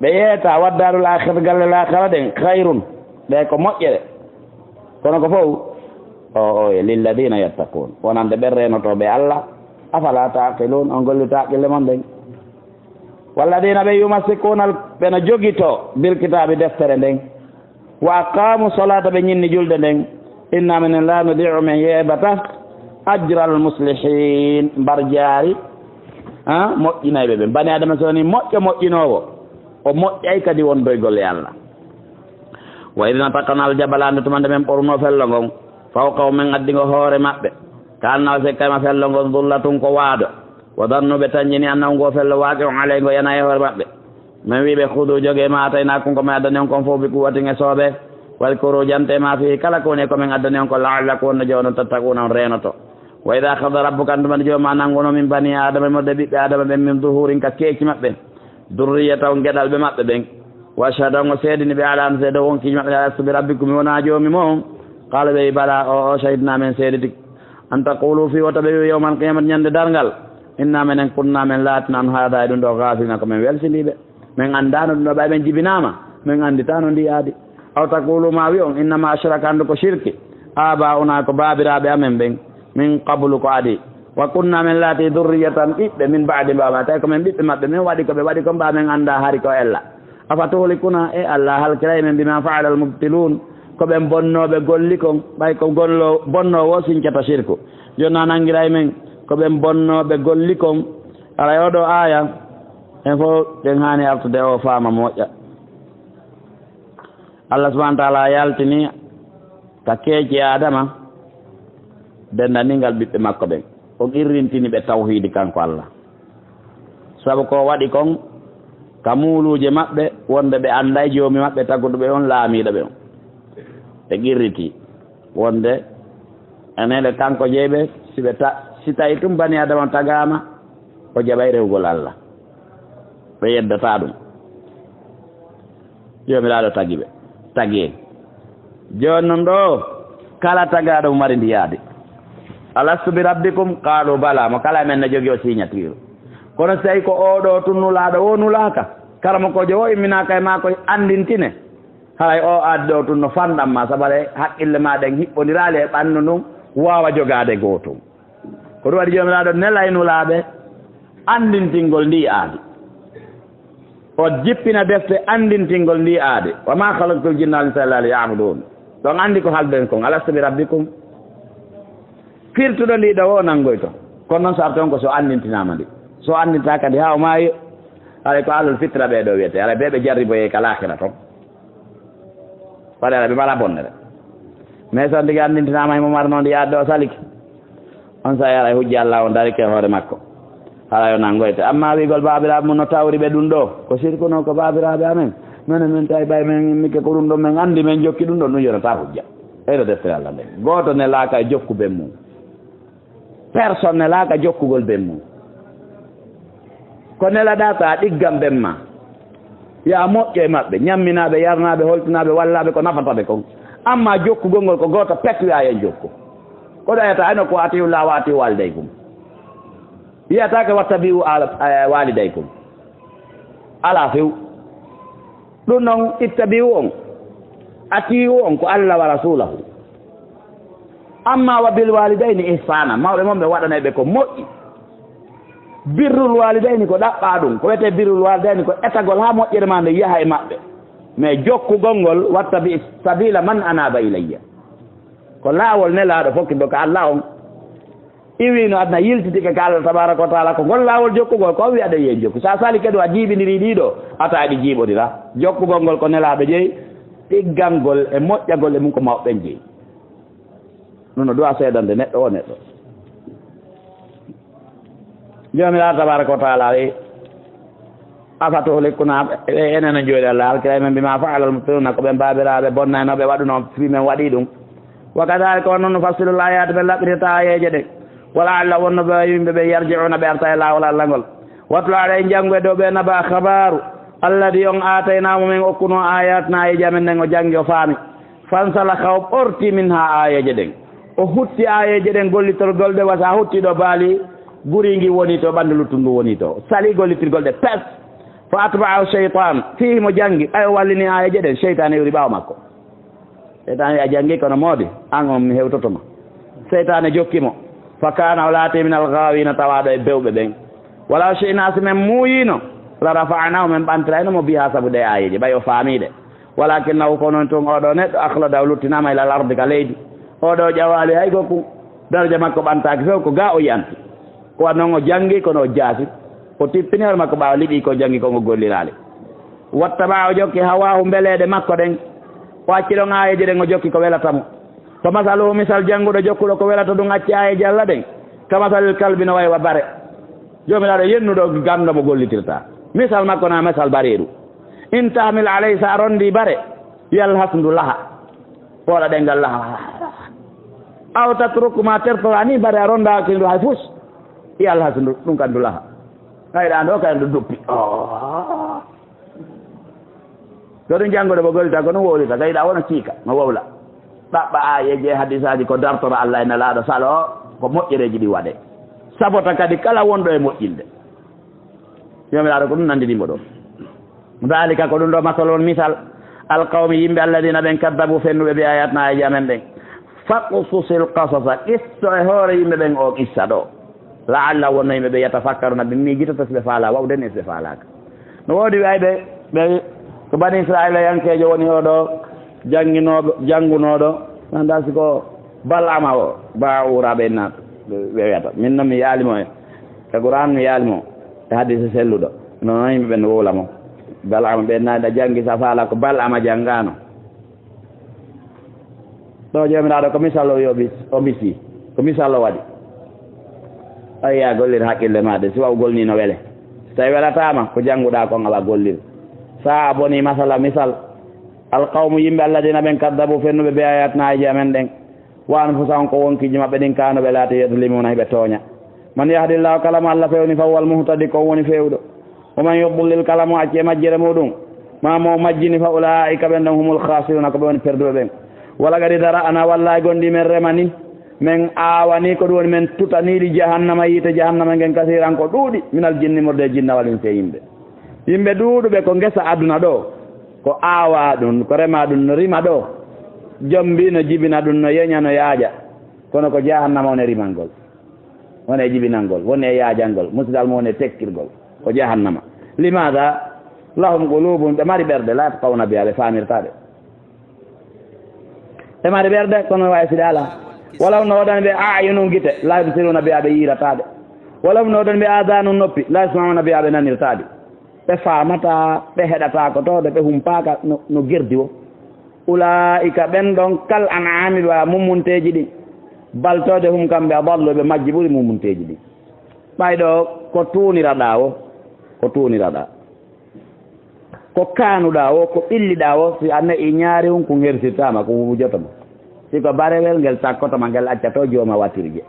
Ɓe yeeta wa daarul aaxira, galle laaxara ɗen, xayrun, ɗe ko moƴƴere. Kono ko fow, o, o, e lilladina yattaqun, wonande ɓen reenotooɓe Allah. Afala taqilun, on gollita haqqille mon ɗen. Walladina ɓe yumassikuna, ɓe no jogito bil kitaabi deftere nden. Wa aqamu salata, ɓe ñinni julde nden. Inna minen la nudi'u, men yeebata ajral muslihin, mbar jaari, ha, moƴƴinayɓe ɓen. Bani Adama so woni moƴƴo moƴƴinoowo, o moƴƴay kadi wondoygol e Allah. Wa idh nataqna al jabala, nde tuma nde men ɓoruno fello ngon, fawqahum, men addi ngo hoore maɓɓe, ka annahu, sikkayma fello ngon, dhullatun, ko waado. Wa dhannu, ɓe tanƴini, annahu, ngo fello, waqi'un alayhim, ngo yana e hoore maɓɓe. Men wi ɓe, khudu, jogee, ma ataynaakum, ko men addani on kon fof, bi quwwatin, e soobee. Wadhkuru, jante, ma fihi, kala ko woni e ko men addani on kon, la'allakum, wonno jooni on, tattaquna, on reenoto. Wa idha akhadha rabbuka, an tuma nde Jooma nannguno, min bani Adama, e morde ɓiɓɓe Adama ɓen, min dhuhurin, ka keeci maɓɓe, dhurriyyatahum, geɗalɓe maɓɓe ɓen. Wa ashhadahum, o seedini ɓe, ala anfusihim, e dow wonkiiji maɓɓe, alastu bi rabbikum, mi wonaa Joomi mon? Qaalu, ɓe wi, bala, o, o, shahidna, men seediti. An taqulu, fii wota ɓe wi'u, yawmal qiyamati, ñande darngal, inna, menen, kunna, men laatino, an haadha, e ɗum ɗo, ghafilina, ko men welsindiiɓe. Men anndaano ɗum ɗo, ɓay men jibinaama, men annditaano ndi aadi. Aw taqulu, ma wi'on, innama ashraka, anndu ko shirki, abaa'una, ko baabiraaɓe amen ɓen, min qablu, ko adii. Wa kunna, men laati, dhurriyatan, ɓiɓɓe, min ba'di, ɓaawo ma, tawi ko men ɓiɓɓe maɓɓe, men waɗi ko ɓe waɗi kon, ɓaa men anndaa hari ko ella. Afatuhlikuna, e Allah halkiray men, bima fa'ala al-mubtilun, ko ɓen bonnooɓe golli kon, ɓay ko gollo-, bonnoowo sincata shirku. Jooni a nanngiray men, ko ɓen bonnooɓe golli kon. Alaa, e oo ɗoo aaya, en fof ɗen haani artude o faama moƴƴa. Allah subhanahu wa taala yaltini ka keeci Adama, denndaningal ɓiɓɓe makko ɓen. O qirrintini ɓe tawhiidi kanko Allah. Sabu ko waɗi kon ka muuluuje maɓɓe, wonde ɓe annday Joomi maɓɓe taguɗo ɓe on, laamiiɗo ɓe on. Ɓe qirriti wonde enen e kanko jeyɓe, si ɓe ta-, si tawi tun bani Adama tagaama, o jaɓay rewugol Allah. Ɓe yeddataa ɗum. Joomiraaɗo tagi ɓe, tagi en. Jooni non ɗoo, kala tagaaɗo mo mari ndi yaade. Alastu bi rabbikum? Qaalu bala, mo kala e men no jogii o signature. Kono si tawi ko oo ɗoo tun nulaaɗo, o nulaaka, karamokoojo o imminaaka e maako, anndintine. Haray oo aadi ɗoo tun no fanɗan ma, sabu haray haqqille maa ɗen hiɓɓondiraali e ɓanndu ndun, waawa jogaade gootun. Ko ɗum waɗi Joomiraaɗo nelay Nulaaɓe anndintingol ndii aadi. O jippina defte anndintingol ndii aadi. "Wa maa khalaqtul jinna wal insa illa liya'budun." Ɗon anndi ko haalden kon. "Alastu bi rabbikum?" Firtuɗo ndii ɗo o nanngoyto. Kono noon so arti on ko so anndintinaama ndi. So anndintaaka ndi haa o maayi, haray ko ahlul fitra ɓee ɗo wiyetee. Haray ɓee ɓe jarriboyee ka laakhira ton. Waɗi haray ɓe mala bonnere. Mais so ndigi anndintinaama himo marnoo ndi yaade ɗo salike. On saa'i haray hujja Allah on darike e hoore makko. Haray o nanngoyte. Amma wi'ugol baabiraaɓe mum no tawri ɓe ɗum ɗo. Ko sirku non ko baabiraaɓe amen. Menen men tawi ɓay men mike ko ɗum ɗon men anndi men jokki ɗum ɗon ɗum yonata hujja. Ɓeydo deftere Allah nden. Gooto nelaaka e jokku ben mum. Personne nelaaka jokkugol ben mum. Ko nelaɗaa ko a ɗiggan ben ma. Yo a moƴƴo e maɓɓe, ñamminaaɓe, yarnaaɓe, holtinaaɓe, wallaaɓe ko nafata ɓe kon. Amma jokkugol ngol ko gooto pet wi'a yen jokku. Ko ɗo ayata ayno ko atiyu Allah wa atiyu walidaykum. Wiyataake wattabi'u ala, eh, walidaykum. Alaa few. Ɗum noon ittabi'u on, atiyu on ko Allah wa rasulahu. Amma wa bil walidayni ihsana, mawɓe mon ɓe waɗanay ɓe ko moƴƴi. Birrul walidayni ko ɗaɓɓaa ɗum, ko wiyetee birrul walidayni ko etagol haa moƴƴere maa nde yaha e maɓɓe. Mais jokkugol ngol, wattabi sabila man anaba ilayya. Ko laawol nelaaɗo fokkito ka Allah on. Iwino aduna yiltitike ka Allah tabaraka wa taala, ko ngol laawol jokkugol, ko o wi'a ɗen yen jokku. Sa sali kadi a jiiɓindirii ɗii ɗoo, a tawa ɗi jiiɓondira. Jokkugol ngol ko nelaaɗo jeyi, ɗiggangol e moƴƴagol e mum ko mawɓe ɓen jeyi. Ɗum no du'a seedande neɗɗo o neɗɗo. Joomiraaɗo tabaraka wa taala wi, "Afatuhlikuna," e enen no jooɗi Allah, halkira men, "bima fa'alal mubtiluna," ko ɓen baabiraaɓe bonnaynooɓe waɗunoo fii men waɗi ɗum. "Wa kadhalika," on noon, "nufassilu l-ayati," men laɓɓirirta aayeeje ɗen. "Wa la'allahum," wonno ɓe yimɓe ɓe, "yarji'una," ɓe arta e laawol Allah ngol. "Watlu alayhim," janngu e dow ɓe, "naba khabaru alladhi," on aataynaamu men okkunoo ayatina aayeeje amen ɗen, o janngi, o faami. "Fansalakha," o ɓorti, "minha," aayeeje ɗen. O hutti aayeeje ɗen gollitorgol ɗe, wa sa hutti ɗo baali guri ngi woni to, ɓanndu luttundu woni to. Sali gollitirgol ɗe pes. "Fa atba'ahu shaytan," fii mo janngi, ɓay o wallini aayeeje ɗen, seytaane yori ɓaawo makko. Seytaane wi'a, "A janngi kono moodi, an on mi hewtoto ma." Seytaane jokki mo. "Fa kana," o laati, "minal ghawina," tawaaɗo e bewɓe ɓen. "Walaw shi'na," si men muuyino, "la rafa'nahu," men ɓantirayno mo, "biha," sabu ɗe aayeeje, ɓay o faamii ɗe. "Walakinnahu," kono tun oo ɗoo neɗɗo, "akhlada," o luttinaama, "ilal ardi," ka leydi. Oo ɗoo ƴawaali hay goɗɗum. Daraja makko ɓantaaki few, ko gaa o yanti. Ko waɗi non o janngi, kono o jaasi. O tippini hoore makko ɓaawo liɓi ko janngi kon o golliraali. "Wattaba'a," o jokki, "hawaahu," mbeleeɗe makko ɗen. O acci ɗon aayeeje ɗen, o jokki ko welata mo. "Fa masaluhu," misal jannguɗo jokkuɗo ko welata ɗum, acci aayeeje Allah ɗen. "Ka masalil kalbi," no wayi wa bare. Joomiraaɗo yennuɗo ganndo mo gollitirta. Misal makko na misal bareeru. "In tahmil alayhi," sa a ronndi bare, "yalhas," ndu laha. Pooɗa ɗenngal laha. "Aw tatruk," ma tertora ni bare a ronndaaki ndu hay fus. "Yalhas," ndu, ɗum kan ndu laha. Kayɗa ɗo kay ndu duppi. Oh. To ɗum jannguɗo mo gollita ko no wowlita, kayɗa wona kiika, no wowla. Ɗaɓɓa aayeeje e hadisaaji ko dartora Allah e Nelaaɗo salo, ko moƴƴereeji ɗi waɗe. Sabota kadi kala wonɗo e moƴƴinde. Joomiraaɗo ko ɗum nanndini mo ɗo. Daalika ko ɗum ɗo masalol misal. Alqawmi yimɓe alladina ɓen kaddabu fennuɓe bi ayatina aayeeji amen ɗen. Faqsusil qasasa, qisso e hoore yimɓe ɓen o qissa ɗo. La'alla wonno yimɓe ɓe yatafakkaruna ɓe miijitoto si ɓe faala wawde ni si ɓe faalaaka. No woodi wi'ayɓe ɓe ko Bani Israila yankeejo woni o ɗo jannginooɗo, janngunooɗo, anndaa si ko Bal'ama o, Ba'ura ɓe na ɓe wiyata. Min noon mi yaali mo e, e Qur'an mi yaali mo e hadise selluɗo. No noon yimɓe ɓen wowla mo. Bal'ama ɓe na ɗa janngi sa faala ko Bal'ama janngano. Ɗo Joomiraaɗo ko misal o yoɓi, o misi, ko misal o waɗi. Ay, yaa gollir hakkille ma de, si wawgol ni no wele. Si tawi welataama, ko jannguɗaa kon awa gollir. Sa a boni masala misal, alqawmu yimɓe alladina ɓen kaddabu fennuɓe be ayatina ayeeje amen ɗen. Wa anfusahum ko wonkiiji maɓɓe ɗin kanu ɓe laati yadlimuna hiɓe tooña. Man yahdillahu kala mo Allah fewni fa huwal muhtadi ko woni fewɗo. Wa man yudlil kala mo acci e majjere muɗum, ma mo majjini fa ulaa'ika ɓen ɗon humul khasiruna ko ɓe woni perduɓe ɓen. Wa laqad dara'na wallahi gonɗi men remani, men aawani ko ɗum woni men tutani li jahannama yiite jahannama ngen kasiran ko ɗuuɗi minal jinni murde e jinna wal insi e yimɓe. Yimɓe ɗuuɗuɓe ko ngesa aduna ɗo, ko aawa ɗum, ko rema ɗum no rima ɗo. Jombi no jibina ɗum no yeña no yaaƴa. Kono ko jahannama woni rimangol. Woni e jibinangol, woni e yaajangol, musidal mum woni e tekkirgol. Ko jahannama. Limaada? Lahum qulubun, ɓe mari ɓerɗe, la yafqahuna biha, ɓe faamirtaa ɗe. Ɓe mari ɓerɗe, kono waawi si ɗe alaa. Walahum, no woodani ɓe, a'yunun, gite, la yubsiruna biha, ɓe yiirataa ɗe. Walahum, no woodani ɓe, adhanun, noppi, la yasma'una biha, ɓe nanirtaa ɗe. Ɓe faamataa, ɓe heɗataa ko towde, ɓe humpaaka no, no gerdi o. Ulaa'ika, ɓen ɗon, kal an'ami, ɓe mummunteeji ɗin. Bal, towde, hum, kamɓe, adallu, ɓe majji ɓuri mummunteeji ɗin. Ɓay ɗo ko tuuniraɗaa o, ko tuuniraɗaa. Ko kaanuɗaa o, ko ɓilliɗaa o, si a ne'i ñaari hun, kun hersirtaama, ko wujoto ma. Si ko barewel, ngel takkoto ma, ngel accato jooma watirje.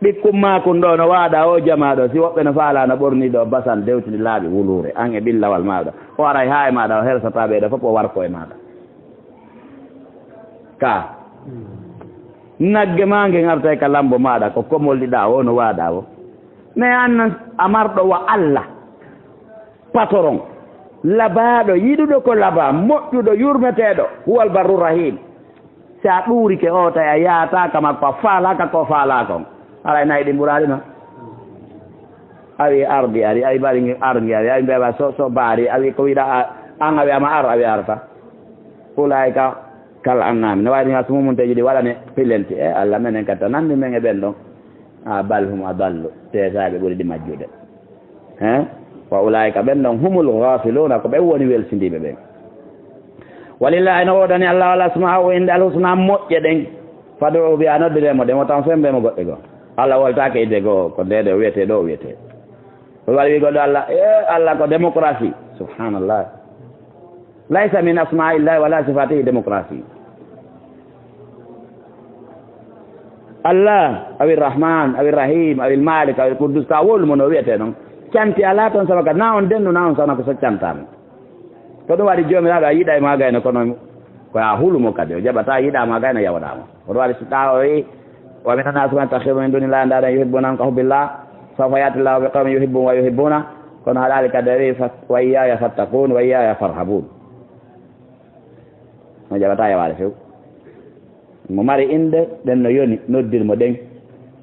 Ɓikkun maa kun ɗo no waaɗa o jamaa ɗo, si woɓɓe no faalaa no ɓorni ɗo basan dewtini laaɓi wuluure, an e ɓillawal maaɗa. O aray haa e maaɗa, o hersataa ɓee ɗo fof, o warko e maaɗa. Ka nagge maa ngen artay ka lambo maaɗa, ko komolɗiɗaa o no waaɗa o. Mais an a marɗo wa Alla, patron, labaaɗo, yiɗuɗo ko labaa, moƴƴuɗo, yurmeteeɗo, huwal barru rahim. Si a ɗuurike o, tawi a yaataaka makko, a faalaaka ko faalaa kon, aray nayi ɗin ɓuraali ma. A wi ardi ari, a wi bari ngi arngi ari, a wi mbewa so, so baari, a wi ko wiɗa a, an a wi ama ar, a wi arta. Ulaa'ika kal an'ami. No wayi ni ha so mumunteeji ɗi waɗane pilenti. E Allah, menen kadi to nandi men e ɓen ɗon. A, bal hum adallu. Te sa ɓe ɓuri ɗi majjude. He? Wa ulaa'ika, ɓen ɗon, humul ghafiluna, ko ɓen woni welsindiiɓe ɓen. Walillahi, no woodani Allah al asma'u, innde al husna moƴƴe ɗen. Fad'uhu biha, noddire mo ɗe, mo tan sembe mo goɗɗe goo. Allah woltaake innde goo, ko nde ɗo o wiyetee, ɗo o wiyetee. O waɗi wi goɗɗo Allah, e Allah ko démocratie. Subhanallah. Laysa min asma'illahi wala sifatihi démocratie. Allah, awi Rahman, awi Rahim, awi Malik, awi Quddus, ka wolu mo no wiyete noon. Canti alaa toon, sabu ka na on dendu, na on sawna ko so cantaama. Ko ɗum waɗi Joomiraaɗo a yiɗa e maa gayna, kono ko a hulu mo kadi, o jaɓata yiɗa maa gayna yawɗa mo. Ko ɗum waɗi so ɗa o wi, "Wa minan nasi man yattakhidhu min dunillahi andadan yuhibbunahum ka hubbillah, sawfa ya'ti Allahu bi qawmin yuhibbuhum wa yuhibbuna." Kono haɗaali kadi o wi, "Wa iyyaya fattaqun, wa iyyaya farhabun." Mo jaɓata yawaade few. Mo mari innde, ɗen no yoni, noddir mo ɗen.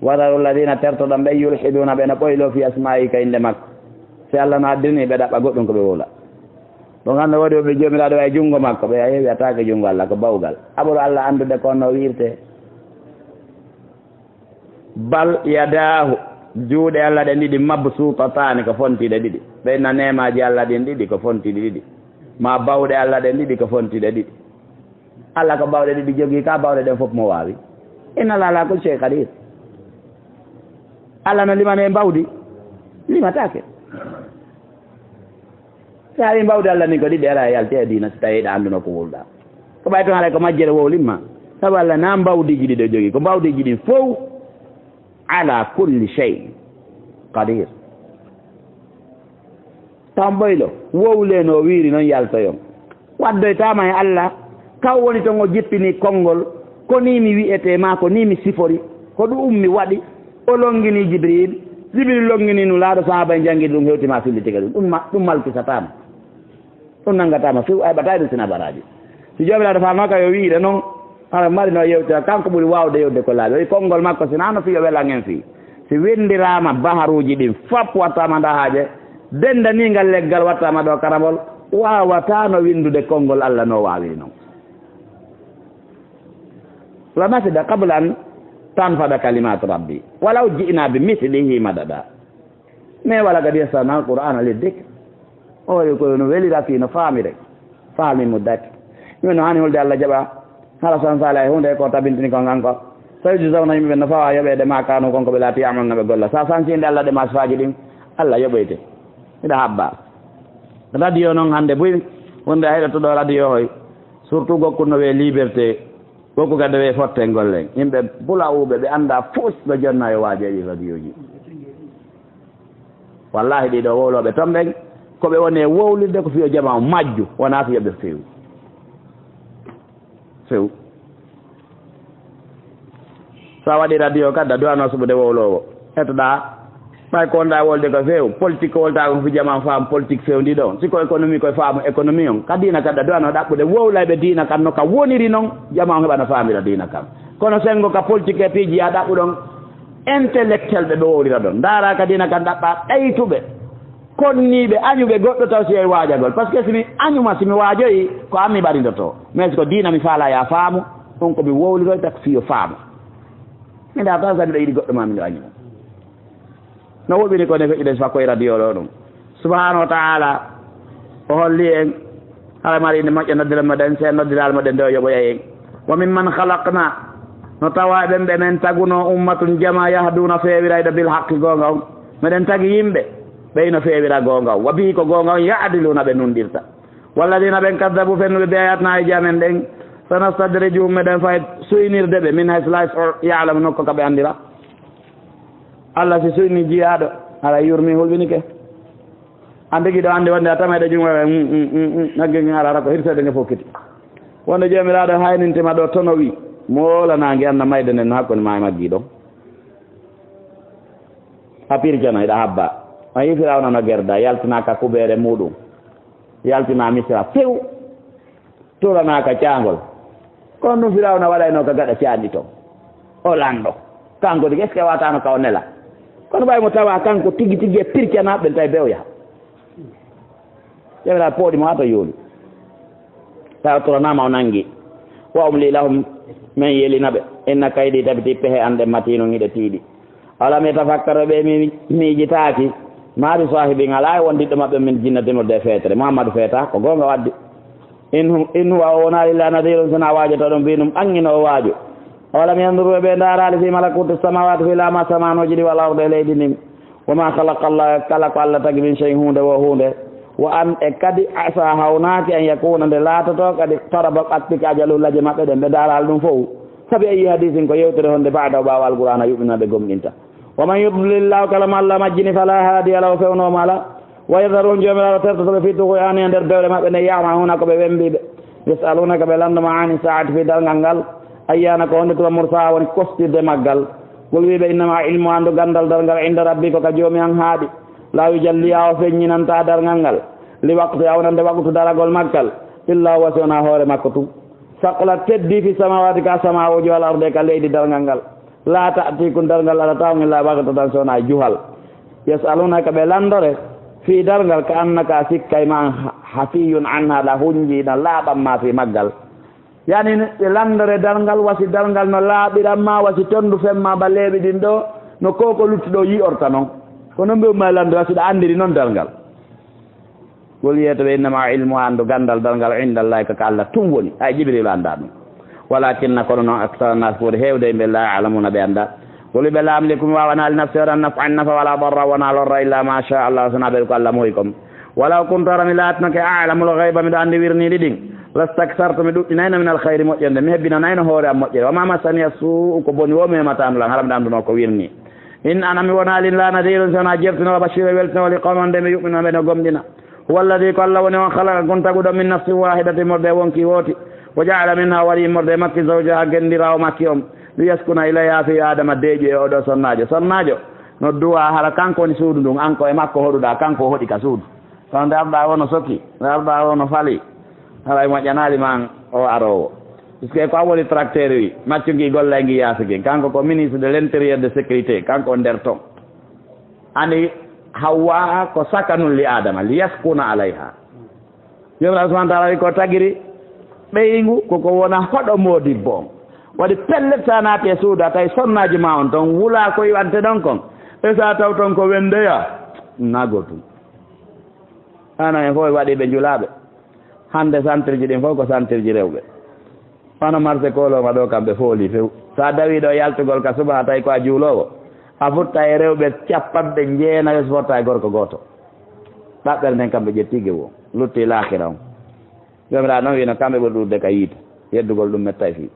"Wa dharu alladhina", tertoɗon ɓe, "yulhiduna", ɓe no ɓoyloo, "fi asma'ihi", ka innde makko. Si Allah no addini, ɓe ɗaɓɓa goɗɗum ko ɓe wowla. Bon, hannde woodi ɓe Joomiraaɗo wawi junngo makko, ɓe a yewi ataake junngo Allah, ko bawgal. A ɓuri Allah anndude ko no wi'irte. "Bal yadahu", juuɗe Allah ɗen ɗiɗi, "mabsutataani", ko fontiiɗe ɗiɗi. Ɓe inna neemaaji Allah ɗin ɗiɗi ko fontiiɗi ɗiɗi. Ma bawɗe Allah ɗen ɗiɗi ko fontiiɗe ɗiɗi. Allah ko bawɗe ɗiɗi jogii, ka bawɗe ɗen fof mo waawi. Inna Allaha ala kulli shay'in qadir. Allah no limane mbawdi? Limataake. Si a wi mbawdi Allah ni ko ɗiɗi, ara yalti e diina, si tawi ɗa annduno ko wowluɗa. Ko ɓay toon haray ko majjere wowlimma. Sabu Allah na mbawdiji ɗiɗi o jogii, ko mbawdiji ɗin fow ala kulli shay'in qadir. Taw mboylo, wowle no wiiri noon yaltoyon. Waddoytaama e Allah, kaw woni toon o jippini konngol, ko nii mi wi'etee maa ko nii mi sifori, ko ɗum mi waɗi. O longini Jibril, Jibril longini Nulaaɗo, sahaaba en janngii ɗum, hewti ma fillitike ɗum. Ɗum ma-, ɗum malkisataama. Ɗum nanngataama few, a heɓataa e ɗum sina baraaji. Si Joomiraaɗo faamaaka yo wi'ire noon, hara mari no yewtira, kanko ɓuri waawde yewde ko laaɓi. O wi'i konngol makko sina no fii o welan en fii. Si winndiraama baharuuji ɗin fap wattaama ndaa haaje, denndaniingal leggal wattaama ɗo karambol, waawataa no winndude konngol Allah no waawiri noon. La nafida qabla an tanfada kalimatu rabbi, walaw ji'na bi mislihi madada. Mais wala qad yassarna al-Qur'ana lidhikr. O wi ko no welira fii no faamire. Fahal min muddakir. Min no hani hulde Allah jaɓa. Hala san sala e hunde ko tabintini ko nganko. Sayujzawna, yimɓe ɓen no fawa yoɓeede ma kanu kon ko ɓe laati ya'maluna ɓe golla. Sa sansi inde Allah ɗe ma sifaaji ɗin, Allah yoɓoyte. Miɗa habba. Radio noon hannde buy, wonde a heɗoto ɗo radio hoy. Surtout gokku no wee liberté. Gokku kadi wee fotte gollen. Yimɓe bula uɓe ɓe annda fus ɓe jonna e waaji e radio ji. Wallahi, ɗiɗo wowlooɓe toon ɓen, ko ɓe woni e wowlirde ko fii yo jamaa o majju, wonaa fii yo ɓe feewu. Feewu. So a waɗi radio kadi, a duwano suɓude wowloowo. Etoɗaa, ɓay ko wonɗaa wolde ko feewu. Politique ko woltaa ko fii jamaa o faamu politique feewndi ɗon. Si ko économie, ko e faamu économie on. Ka diina kadi, a duwano ɗaɓɓude wowlayɓe diina kan no ka woniri non, jamaa on heɓa no faamira diina kan. Kono senngo ka politique e piiji yaa ɗaɓɓuɗon, Intellectuel ɓe ɓe wowlira ɗon. Ndaara ka diina kan ɗaɓɓa ɗaytuɓe, konniiɓe, añuɓe goɗɗo taw si yehi waajagol. Parce que si mi añuma, si mi waajoyi, ko an mi ɓarindoto. Mais ko diina mi faala ya faamu, ɗum ko mi wowliroyta ko fii yo faamu. Mi ndaarta sa miɗo yiɗi goɗɗo ma miɗo añuma. No woɓini ko ne feƴƴude si fakko e radio ɗo ɗum. Subhanahu wa ta'ala, o holli en, hara mari inde moƴƴo noddiral mo ɗen, si en noddiral mo ɗen ɗo yoɓoya en. Wa mimman khalaqna, no tawa e ɓen ɓe men taguno ummatun jama yahduna feewirayɗo bil haqqi goonga on. Meɗen tagi yimɓe, ɓe ino feewira goonga on. Wa bihi ko goonga on ya'diluna ɓe nunɗirta. Walladina ɓen kaddabu fennuɓe bi ayatina e jamen ɗen, sanastadrijuhum meɗen fay suynirde ɓe min haysu la ya'lamu nokko ka ɓe andira. Allah si suyni jiyaaɗo, hara yurmi hulɓinike. An tigi ɗo anndi wonde a tama eɗe juŋa, mm, mm, mm, mm, nagge nge ara ko hirseede nge fof kiti. Wonde Joomiraaɗo haynintima ɗo tono wi, moolana nge anna mayde nden no hakkunde ma e maggi ɗon. A pirjana, eɗa habba. A yi Firawna no gerda, yaltina ka kubeere muɗum. Yaltina Misra, few. Toranaaka caangol. Kono ɗum Firawna waɗayno ka gaɗa caanɗi toon. O lanɗo. Kanko tigi, est-ce que wataano ka o nela? Kono ɓay mo tawa kanko tigi tigi e pircana ɓen tawi be o yaha. Ƴewra pooɗi mo haa to yooli. Tawi o toranaama o nanngi. Wa umli lahum, men yelina ɓe. Inna kaydi tabiti pehe an ɗen matinu ngiɗe tiiɗi. Alam yatafakkaru ɓe mi-, miijitaaki. Ma bi sahibin alaa e wondiɗɗo maɓɓe min jinnatin wadde e feetere. Muhammadu feeta, ko goonga waddi. In hum, in huwa o wonaa illa nadirun sona waajoto ɗum bi ɗum ɓanngino o waaju. Awalam yanduru ɓe ndaaraali fi malakuti samawati fi lama samanooji ɗi wal arde e leydi ndin. Wa ma khalaqa Allah kala ko Allah tagi min shay'in huunde wo huunde. Wa an e kadi asa hawnaaki an yakuna nde laatoto kadi taraba ɓattike ajalu laje maɓɓe ɗen ɓe ndaaraali ɗum fof. Sabi ayi hadisin ko yewtere honde ba'da o ɓaawo alqur'ana yuɓɓina ɓe gomɗinta. Wa man yudlilillahu kala mo Allah majjini fala hadiya lahu fewnooma ala. Wa yadharuhum joomiraaɗo tertoto ɓe fi tughyanihim e nder bewre maɓɓe nde ya'mahuna ko ɓe wembiiɓe. Yas'alunaka ɓe lanndoma ani sa'ati fi darngal ngal. Ayyana ko honde tuma mursaha woni kostirde maggal. Qul wiiɓe innama ilmu andu gandal darngal inda rabbi ko ka joomi an haaɗi. La yujalliha o feññinanta darngal ngal. Li waqti awnande waqtu daragol maggal. Illa huwa si wona hoore makko tun. Saqulat teddi fi samawati ka samawuji wal arde ka leydi darngal ngal. La ta'tikum darngal ala tawon illa baghtatan sona juhal. Yas'alunaka ɓe landore fi darngal ka annaka sikkay ma hafiyun anha la hunji na laaɓan ma fi maggal. Yani ɓe landore darngal wasi darngal no laaɓiran ma wasi tondu femma ba leeɓi ɗin ɗo no koko luttuɗo yi'orta non. Ko non ɓe umma e landore wasi ɗa andiri non darngal. Wol wiyeteɓe innama ilmu andu gandal darngal indallahi ko ka Allah tun woni. Ay Jibril anda ɗum. Walakinna kono noon aksara nas ɓuri heewde yimɓe la ya'lamuna ɓe anda. Woli ɓe la amliku mi wawana li nafsi hoore an naf'an nafa wala darra wona lorra illa ma sha Allah sona ɓe ko Allah moyi kom. Walaw kuntu hara mi laatnoke a'lamul ghayba miɗo andi wirniɗi ɗin. Lastaksartu mi ɗuɗɗinayno min alkhayri moƴƴere nde mi hebbinanayno hoore am moƴƴere. Wa ma massaniya su'u ko boni wo mematano lan hara miɗo anduno ko wirni. In ana mi wona lin la nadirun sona jertinowo bashiro weltinowo li qawman de mi yu'minu ɓe no gomɗina. Huwa alladhi ko Allah woni on khalaqa kun taguɗo min nafsin wahidatin morde wonki wooti. Wa ja'ala minha wari morde makki zawjaha gendiraawo makki on. Li yaskuna ilayha fi adama deeƴu e oɗo sonnaajo. Sonnaajo no duwa hara kanko woni suudu ndun, an ko e makko hoɗuɗa, kanko o hoɗi ka suudu. Kono nde arɗa o no soki, nde arɗa o no fali. Haray moƴƴanaali man o aroowo. Puisque ko an woni tracteur wi, maccu ngi gollay ngi yaasi ngi. Kanko ko ministre de l'intérieur de sécurité, kanko o nder ton. Ani Hawwa ko sakanun li Adama, li yaskuna alayha. Joomiraaɗo subhanahu wa taala ko tagiri ɓeyngu, koko wona hoɗo moodibbo on. Waɗi pellet sa naati e suudu, a tawi sonnaaji ma on ton, wula ko iwante ɗon kon. E sa taw ton ko wendeya, nago tun. Ana en fof waɗi ɓe njulaaɓe. Hannde santirji ɗin fof ko santirji rewɓe. Hono marché Koloma ɗo kamɓe fooli few. So a dawi ɗo yaltugol ka suba a tawi ko a juuloowo. A futta e rewɓe capanɗe jeenayo so fotta e gorko gooto. Ɗaɓɓere nden kamɓe ƴetti gewo. Lutti laakira on. Joomiraaɗo noon wino kamɓe ɓuri ɗuuɗde ka yiite. Yeddugol ɗum mettay fii.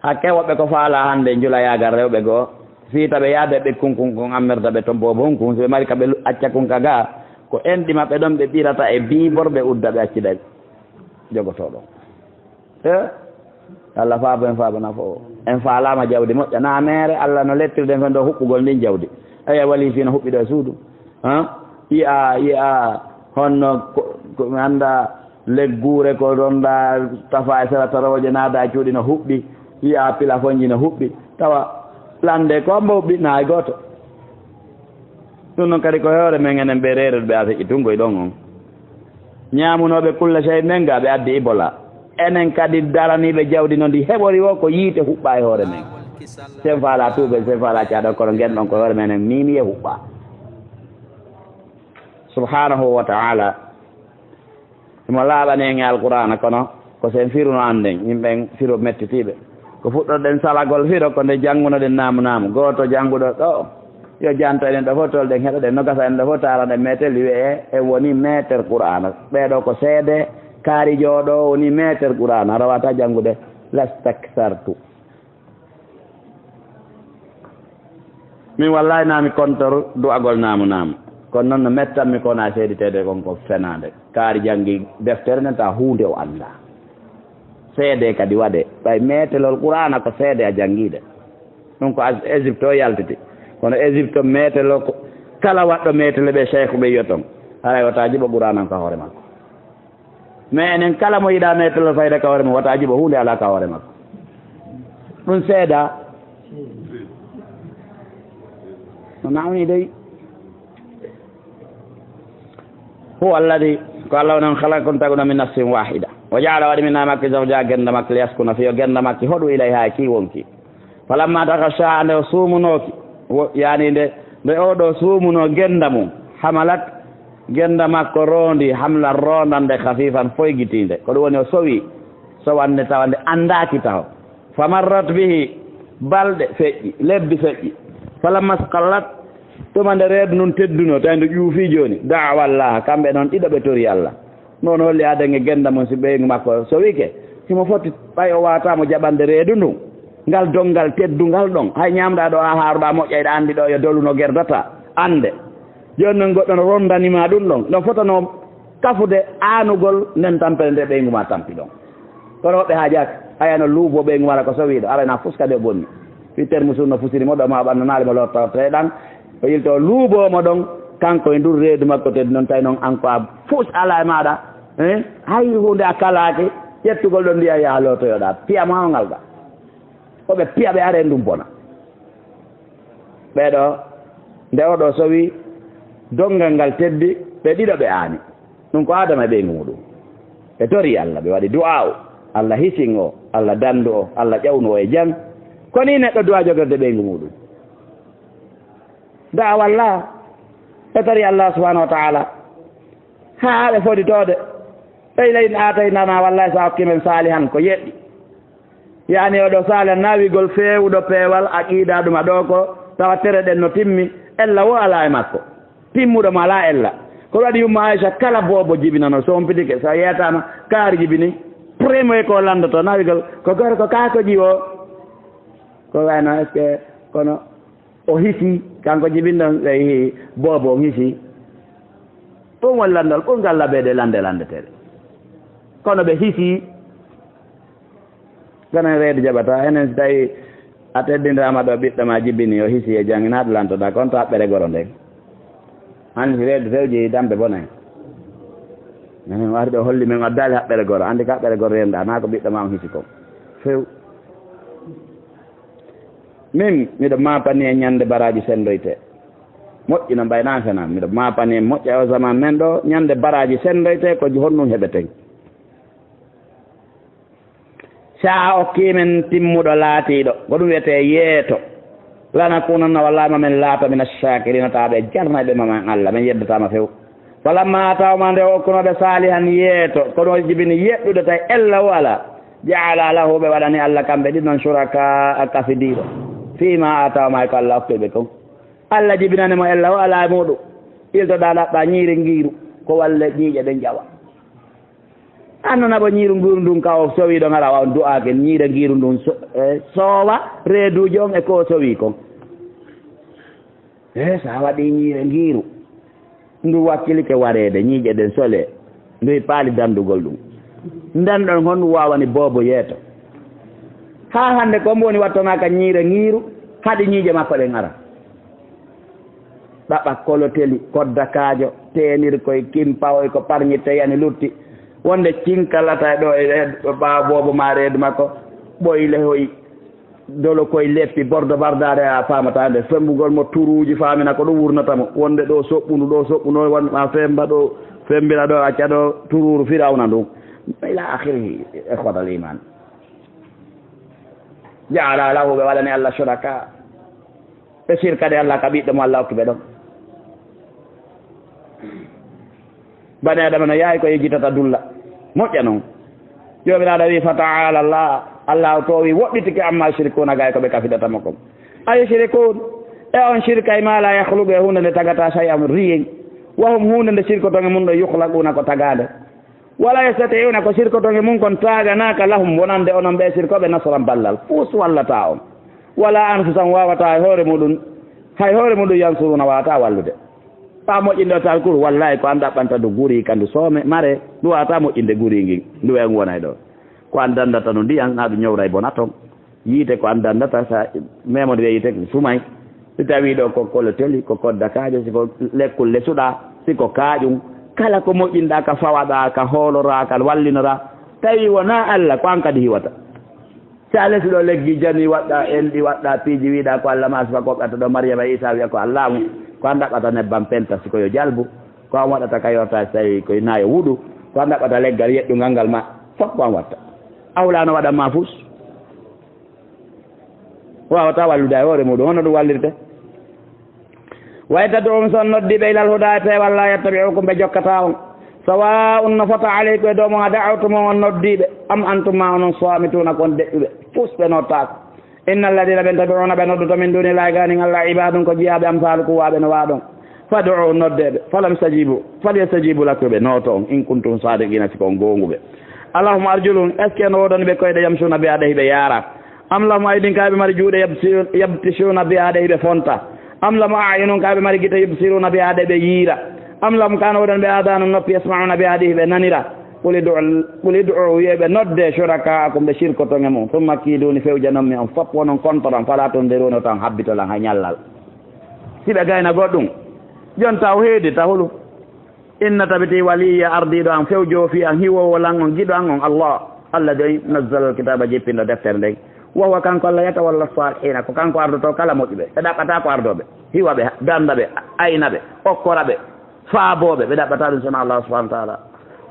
Hakke woɓɓe ko faala hannde njulayaagal rewɓe goo. Fii taɓe yaade ɓe kun kun kun ammirda ɓe ton boobo hun kun. Si ɓe mari ka ɓe lu-, acca kun ka gaa. Ko enɗi maɓɓe ɗon ɓe ɓirata e biibor ɓe udda ɓe accida jogotoo ɗon. E Allah faabo en faabo nafo o. En faalaama jawdi moƴƴa. Na meere Allah no lettirde en fen ɗo huɓɓugol ndin jawdi. Eya wali fii no huɓɓi ɗo e suudu. Ha? Yi'a, yi'a honno ko, ko mi annda legguure ko ronda tafa e sera tarooje naada e cuuɗi no huɓɓi. Yi'a pilafonji no huɓɓi. Tawa Lande ko mbo ɓiɗna hay gooto. Ɗum noon kadi ko hoore men enen ɓe reerude ɓe a feƴƴi tungoy ɗon on. Ñaamunooɓe kulla sey men ga ɓe addi Ibola. Enen kadi daraniiɓe jawdi no ndi heɓori o ko yiite huɓɓa e hoore men. Sen faala tuubel, sen faala caaɗo, kono ngen ɗon ko hoore men en mimi e huɓɓa. Subhanahu wa ta'ala. Himo laaɓani en e Alqur'aana, kono ko sen firuno annden, yimɓe en firo mettitiiɓe. Ko fuɗɗorɗen salagol firo, ko nde janngunoɗen naamu naamu. Gooto jannguɗo ɗo, yo janto enen ɗo fof tolɗen heɗoɗen, no gasa en ɗo fof taaraɗen meetel, wi'ee en woni meeter Qur'aana. Ɓee ɗo ko seede, kaari jooɗo woni meeter Qur'aana, rawata janngude lastaksartu. Min wallahi naa mi kontor du'agol naamu naamu. Kono noon no mettanmi ko wona seediteede kon ko fenaande. Kaari janngi deftere nden tawa huunde o anndaa. Seede kadi waɗee. Ɓay meetelol Qur'aana ko seede a janngiide. Ɗum ko As-, Égypte o yaltiti. Kono Égypte meetelo ko kala waɗɗo meetele ɓe cheikh ɓe yiyoton. Haray wota jiɓo Qur'aana on ka hoore makko. Mais enen kala mo yiɗa mettol fayda ka hoore mum, wata jiɓo huunde alaa ka hoore makko. Ɗum seeda. No nawni dey. Huwa alladi, ko Allah woni on khalaqakum taguɗo min nafsin wahida. Wa ja'ala waɗi min makki zawja genda makki liyaskuna fiyo genda makki hoɗu ilayha ki wonki. Falamma taghasha, nde o suumunooki, wo-, yaani nde, nde oo ɗoo suumunoo gennda mum, hamalat, gennda makko roondi, hamlan roondande, khafifan, foygitiinde. Ko ɗum woni o sowi, sowande tawa nde anndaaki taho. Famarrat bihi, balɗe feƴƴi, lebbi feƴƴi. Falamma asqalat, tuma nde reedu ndun teddunoo, tawi ndu ƴuufii jooni, da'awa Allaha, kamɓe noon ɗiɗo ɓe tori Allah. Noon holli aden e gennda mum si ɓeyngu makko sowike. Himo foti ɓay o waawata mo jaɓande reedu ndun. Ngal donngal teddungal ɗon. Hay ñaamɗaa ɗo a haaruɗaa moƴƴa, iɗa anndi ɗo yo dolu no gerdata. Annde. Jooni noon goɗɗo no ronndani ma ɗum ɗon. No fotanoo kafude aanugol nden tampere nde ɓeyngu ma tampi ɗon. Kono woɓɓe haajaaka. Haya no luubo ɓeyngu mara ko sowiiɗo. Ara na fuska de bonni. Fii termusu no fusiri mo ɗo ma o ɓannanaali mo lortoteɗan. O yilto o luubo mo ɗon. Kanko e ndun reedu makko teddu noon tawi noon an ko a fus alaa e maaɗa. Eh? Hay huunde a kalaaki, ƴettugol ɗon ndiya yaha lootoyoɗaa. Piya ma o ngal ɗa. Ko ɓe piya ɓe are ndum bona. Ɓee ɗo, nde o ɗo sowi, donngal ngal teddi, ɓe ɗiɗo ɓe aani. Ɗum ko Aadama e ɓeyngu muɗum. Ɓe tori Allah, ɓe waɗi du'aawu. Allah hisin o, Allah dandu o, Allah ƴawnu o e jam. Ko ni neɗɗo du'a jogorde ɓeyngu muɗum. Da'awa Allah, ɓe tori Allah subhanahu wa ta'ala. Haa ɓe foditoode. Ɓe ila in aataynana, wallahi, so a okki men saalihan ko yeɗɗi. Yaani oɗo saalihan nawigol feewuɗo peewal aqiida ɗum a ɗo ko tawa tere ɗen no timmi, ella wo alaa e makko. Timmuɗo mo alaa ella. Ko waɗi Umma Aisha kala boobo jibinano sompitike, so a yeetaama kaari jibini, premier ko lanndoto nawigol ko gorko kaa ko ƴiwo. Ko wayno est-ce que kono o hisi, kanko jibinɗo on ɓe yihi boobo on hisi. Ɗum woni lanndol ɓurngal labeede lannde lanndeteeɗe. Kono ɓe hisi. Kono en reedu jaɓata, enen si tawi a teddindaama ɗo ɓiɗɗo ma jibini, o hisi e janngi, naa ɗo lantoɗaa, kon to haɓɓere goro nden. Anndi si reedu fewji dambe bona en. Enen wari ɗo holli men addaali haɓɓere goro, anndi ko haɓɓere goro renɗaa, naa ko ɓiɗɗo ma on hisi kon. Few. Min, miɗo maapani en ñande baraaji senndoyte. Moƴƴi no mbaynaaka nan. Miɗo maapani en moƴƴa o zaman men ɗo, ñande baraaji senndoyte ko honɗum heɓeten. Sa a okkii men timmuɗo laatiiɗo, ko ɗum wiyetee yeeto. Lanakunanna, wallahi ma men laato mina shakirina, tawa ɓe jarnayɓe ma man Allah, men yeddataama few. Falamma atawma, nde o okkunooɓe saalihan yeeto, kono o jibini yeɗɗude tawi ella o alaa. Ja'ala lahu, ɓe waɗani Allah kamɓe ɗin non shuraka a kafidiiɗo. Fima atawma, ko Allah okki ɓe kon. Allah jibinani mo ella o alaa e muɗum. Iltoɗaa ɗaɓɓa ñiiri ngiiru, ko walle ñiiƴe ɗen ƴawa. Annana ɓo ñiiru ngiiru ndun ka o sowi ɗon ara on du'aake ñiire ngiiru ndun so-, e, soowa reeduuji on e ko o sowi kon. E, so a waɗi ñiire ngiiru, ndu wakkilike wareede, ñiiƴe ɗen solee, ndu e paali danndugol ɗum. Ndan ɗon honɗum waawani boobo yeeto. Haa hannde ko mbo woni wattanaaka ñiire ngiiru, haɗi ñiiƴe makko ɗen ara. Ɗaɓɓa koloteli, kodda kaajo, teenirkoy, kimpawoy, ko parñitte yani lutti. Wonde cinkalata e ɗo e, e ɓaawo boobo ma reedu makko, ɓoyle hoyi. Dolo koye leppi, bordo bardaade a faamata nde, femmbugol mo turuuji faamina ko ɗum wurnata mo, wonde ɗo soɓɓundu, ɗo soɓɓundu, won ma femmba ɗo, femmbira ɗo, acca ɗo turuuru Firawna ndun. Ila akhirihi, ikhwatal iman. Ja'ala lahu, ɓe waɗani Allah shuraka. Ɓe sirkade Allah ka ɓiɗɗo mo Allah hokki ɓe ɗon. Bani Adama no yaawi ko yejjitata dulla. Moƴƴa non. Joomiraaɗo wi, "Fata'ala Allah." Allah o toowi woɗɗitike amma yushrikuna, gay ko ɓe kafidata mo kon. A yushrikun, e on shirkay ma la yakhluqu, e huunde nde tagata shay'an, rien. Wa hum, huunde nde sirkoton e mun ɗo, yukhlaquna, ko tagaande. Wala yastati'una, ko sirkoton e mun kon taaganaaka, lahum, wonande onon ɓe sirkoɓe, nasran, ballal. Fus wallata on. Wala anfusahum, wawata hay hoore muɗum, hay hoore muɗum, yansuruna, wawata wallude. Ɓa moƴƴinde o talkuru, wallahi ko an ɗaɓɓanta ndu guri ka ndu soome, mare, ndu wawata moƴƴinde guri ngin, ndu en wonay ɗo. Ko an dandata no ndiyan, na ɗum ñowray bona ton. Yiite ko an dandata, sa memodire yiite ko sumay. Si tawi ɗo ko koloteli, ko kodda kaaƴe, si ko lekkol lesuɗa, si ko kaaƴum. Kala ko moƴƴinɗa, ka fawaɗa, ka hoolora, ka wallinora, tawi wona Allah, ko an kadi hiwata. Si a lesuɗo leggi jani, waɗɗa enɗi, waɗɗa piiji, wiɗa ko Allah ma, sifa ko ɓeata ɗo Maryama Isa wiya ko Allah mu, ko an ɗaɓɓata nebbam penta, si ko yo jalbu, ko an waɗata ka yorta, si tawi koye nayo wuɗu, ko an ɗaɓɓata leggal yeɗɗungal ngal ma, fof ko an watta. Awla no waɗan ma fus. Wawata wallude e hoore muɗum, hono ɗum wallirte. Wa in tad'uhum, so on noddi ɓe, ilal huda, e peewal, la yattabi'ukum, ɓe jokkata on. Sawa'un, no fota, alaykum, e dow mon, a da'awtum, on noddi ɓe, am antum, ma onon, samituna, ko on deƴƴuɓe, fus ɓe nottaako. Innal ladina, ɓen, tad'una, ɓe noddoto, min dunillahi, gaanin Allah, ibadun, ko jiyaaɓe, amsalukum, waaɓe no waaɗon. Fad'u, nodde ɓe, falam yastajibu, falyastajibu lakum, ɓe nooto on, in kuntum sadiqina, si ko on goonguɓe. Alahum arjulun, est-ce que no woodani ɓe koyɗe, yamshuna biha, ɗe hiɓe yaara? Am lahum aydin, ka ɓe mari juuɗe, yabsi-, yabtishuna biha, ɗe hiɓe fonta? Am lahum a'yunun, ka ɓe mari gite, yubsiruna biha, ɗe ɓe yiira? Am lahum, ka no woodani ɓe, adhanun, noppi, yasma'una biha, ɗi hiɓe nanira? Qul ud'u, qul ud'u, wi'e ɓe, nodde, shuraka'akum, ɓe shirkoton e mun, thumma kiduni, fewjanon mi on fop, wonon kontoran, fala tunziruni, wota on habbito lan hay ñallal. Si ɓe gayna goɗɗum, jon tawhiidi tahulu. Inna, tabiti, waliyya, ardiiɗo an, few joofi an, hiwoowo lan on, giɗo an on, Allah, alladhi nazzala alkitaba, jippinɗo deftere nden. Wa huwa, kanko Allah, yatawalla salihina, ko kanko ardoto kala moƴƴuɓe. Ɓe ɗaɓɓata ko ardoɓe, hiwa ɓe, danda ɓe, ayna ɓe, okkora ɓe, faabooɓe, ɓe ɗaɓɓata ɗum sona Allah subhanahu wa ta'ala.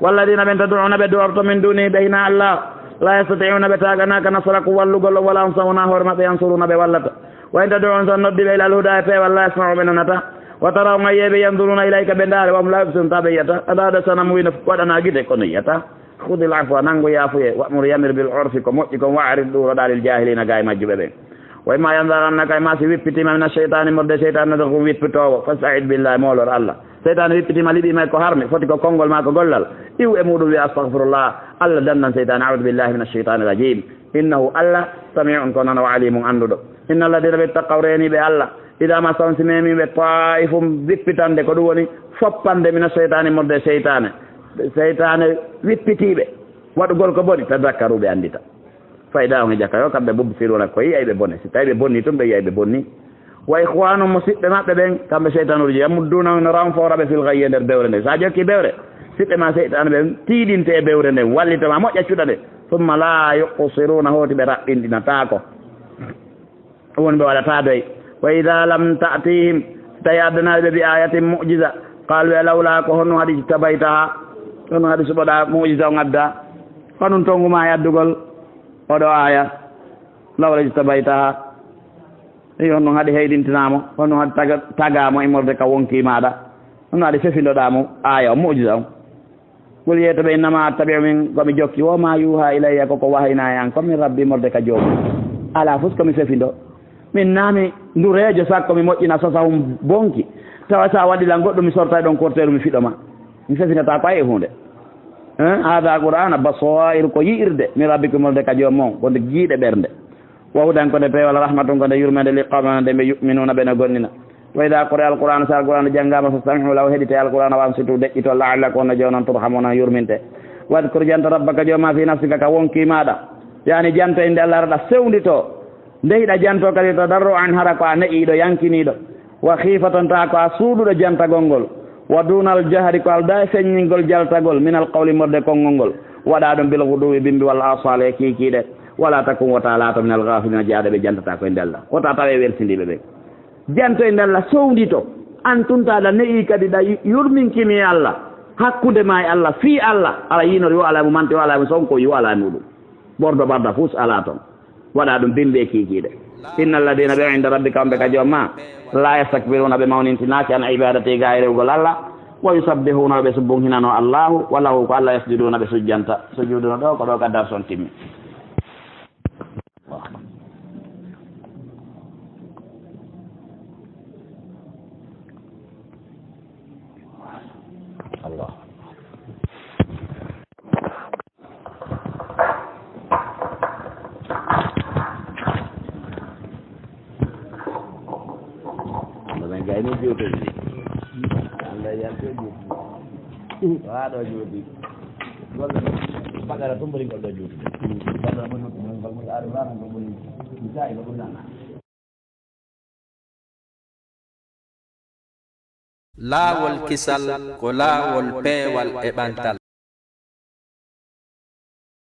Walladina, ɓen, tad'una, ɓe du'orto, min duni, ɓe hina Allah, la yastati'una, ɓe taganaka, nasrakum, wallugol on, wala anfusahum, wona hoore maɓɓe, yansuruna, ɓe wallata. Wa in tad'uhum, so on noddi ɓe, ilal huda, e peewal, la yasma'u, ɓe nanata. Wa tarahum, a yi'ay ɓe, yanzuruna ilayka, ɓe ndaare, wa hum la yubsirun, ta ɓe yi'ata. Ada da sanam wino waɗana gite, kono yi'ata. Khudhil afwa, nangu yaafuye, wa'mur, yamir, bil urfi, ko moƴƴi kon, wa a'rid, ɗuuroɗaa, anil jahilina, ga e majjuɓe ɓen. Wa imma yanzaghannaka, e ma si wippitima, mina shaytani, morde shaytan, nazghun, wippitoowo, fasta'id billahi, moolor Allah. Seytaane wippitima, liɓi may ko harmi, foti ko konngol maa ko gollal. Iw e muɗum wi'a, astagfirullah, Allah dandan seytaane, a'udhu billahi minash shaytanir rajim. Innahu, Allah, sami'un, ko nanowo, alimun, annduɗo. Innal ladina, ɓe, ittaqaw, reeniiɓe Allah, idha massahum, si meemiiɓe, ta'ifum, wippitande, ko ɗum woni foppande, minash shaytani, morde seytaane. Seytaane wippitiiɓe waɗugol ko boni, tadakkaru, ɓe anndita. Fayda on e jaka yo, kamɓe mubsiruna, ko yi'ay ɓe bone. Si tawi ɓe bonni tun, ɓe yi'ay ɓe bonni. Wa ikhwanu, musiɓɓe maɓɓe ɓen, kamɓe seytanuuji, yamudduna, no ranfora ɓe, fil ghayyi, e nder bewre nden. Sa jokki bewre, siɓɓe ma seytaane ɓen tiiɗinte e bewre nden, wallita ma, moƴƴa cuɗa nde. Thumma la yuqsiruna, hooti ɓe raɓɓinɗinataako. Woni ɓe waɗata doy. Wa idha lam ta'tihim, si tawi addanaali ɓe bi ayatin, mu'jiza, qalu, ɓe, lawla, ko honno haɗi ijtabaytaha? Honno haɗi suɓoɗa mu'jiza on adda? Honum tongu ma e addugol oɗo aya? Lawla ijtabaytaha. Eyi, honno haɗi heydintinamo? Honno haɗi taga-, tagamo immorde ka wonki maɗa? Honno haɗi fefindoɗamo aya on, mu'jiza on? Qul, yeeto ɓe, innama attabi'u, min komi jokki, wo ma yuha ilayya, koko wahayna e an, ko min rabbi, morde ka joomi. Ala fus komi fefindo. Min nami ndurejo sakko mi moƴƴina sosa hum bonki. Tawa sa waɗi lan goɗɗum, mi sortay ɗon korteeru, mi fiɗo ma. Mi fefinata ko ay e hunde. Eh, hada qur'ana basairu, ko yi'irde, min rabbikum, morde ka joomi mon, ko nde giiɗe ɓernde. Wa hudan, ko nde peewal, rahmatun, ko nde yurmende, li qawmin, nde ɓe, yu'minuna, ɓe no gonnina. Wa idha quri'a alqur'anu, so alqur'anu janngama, fastami'u lahu, heɗite alqur'ana, wa ansitu, deƴƴito, la'allakum, on no jonon, turhamun, on yurminte. Wadkur, janto, rabbaka, jooma, fi nafsika, ka wonki maɗa. Yani janto innde Allah, aɗa fewndito. Nde hiɗa janto kadi, tadarru'an, hara ko a ne'iiɗo, yankiniiɗo. Wa khifatan, ta ko a suuɗuɗo jantagol ngol. Wa dunal jahri, ko alda e feññingol jaltagol, minal qawli, morde konngol ngol. Waɗa ɗum bil ghuduwi, bimbi, wal asali, e kiikiiɗe. Wala takun, wota laato, minal gafilina, jeyaaɗo ɓe jantata ko e ndella. Wota tawe welsindiiɓe ɓe. Janto e ndella, sowndito. An tun taɗa ne'i kadi ɗa yurminkini Allah. Hakkunde ma e Allah, fii Allah. Ala yiinor yo ala mu mante, yo ala mu sonko, yo ala muɗum. Bordo barda fus ala ton. Waɗa ɗum bimbe kiikiiɗe. Inna alladina ɓe inda rabbika, on ɓe ka joom ma. La yastakbiruna, ɓe mawnintinaaki, an ibadati, ga e rewgol Allah. Wa yusabbihuna, ɓe subbunhinano Allahu. Wa lahu, ko Allah, yasjuduna, ɓe sujjanta. Sujuduno ɗo, ko ɗo ka darson timmi. Allah. Mbaɗen gayni juutude. Alla yalti juutude. Waa ɗo juuti. Golle ɗo. Bagara tumburingol ɗo juutude. Bagara mo juutude. Ngol mo ari wano ngol ɓuri. Misali ngol ɓuri nana. Laawol kisal ko laawol peewal e ɓantal.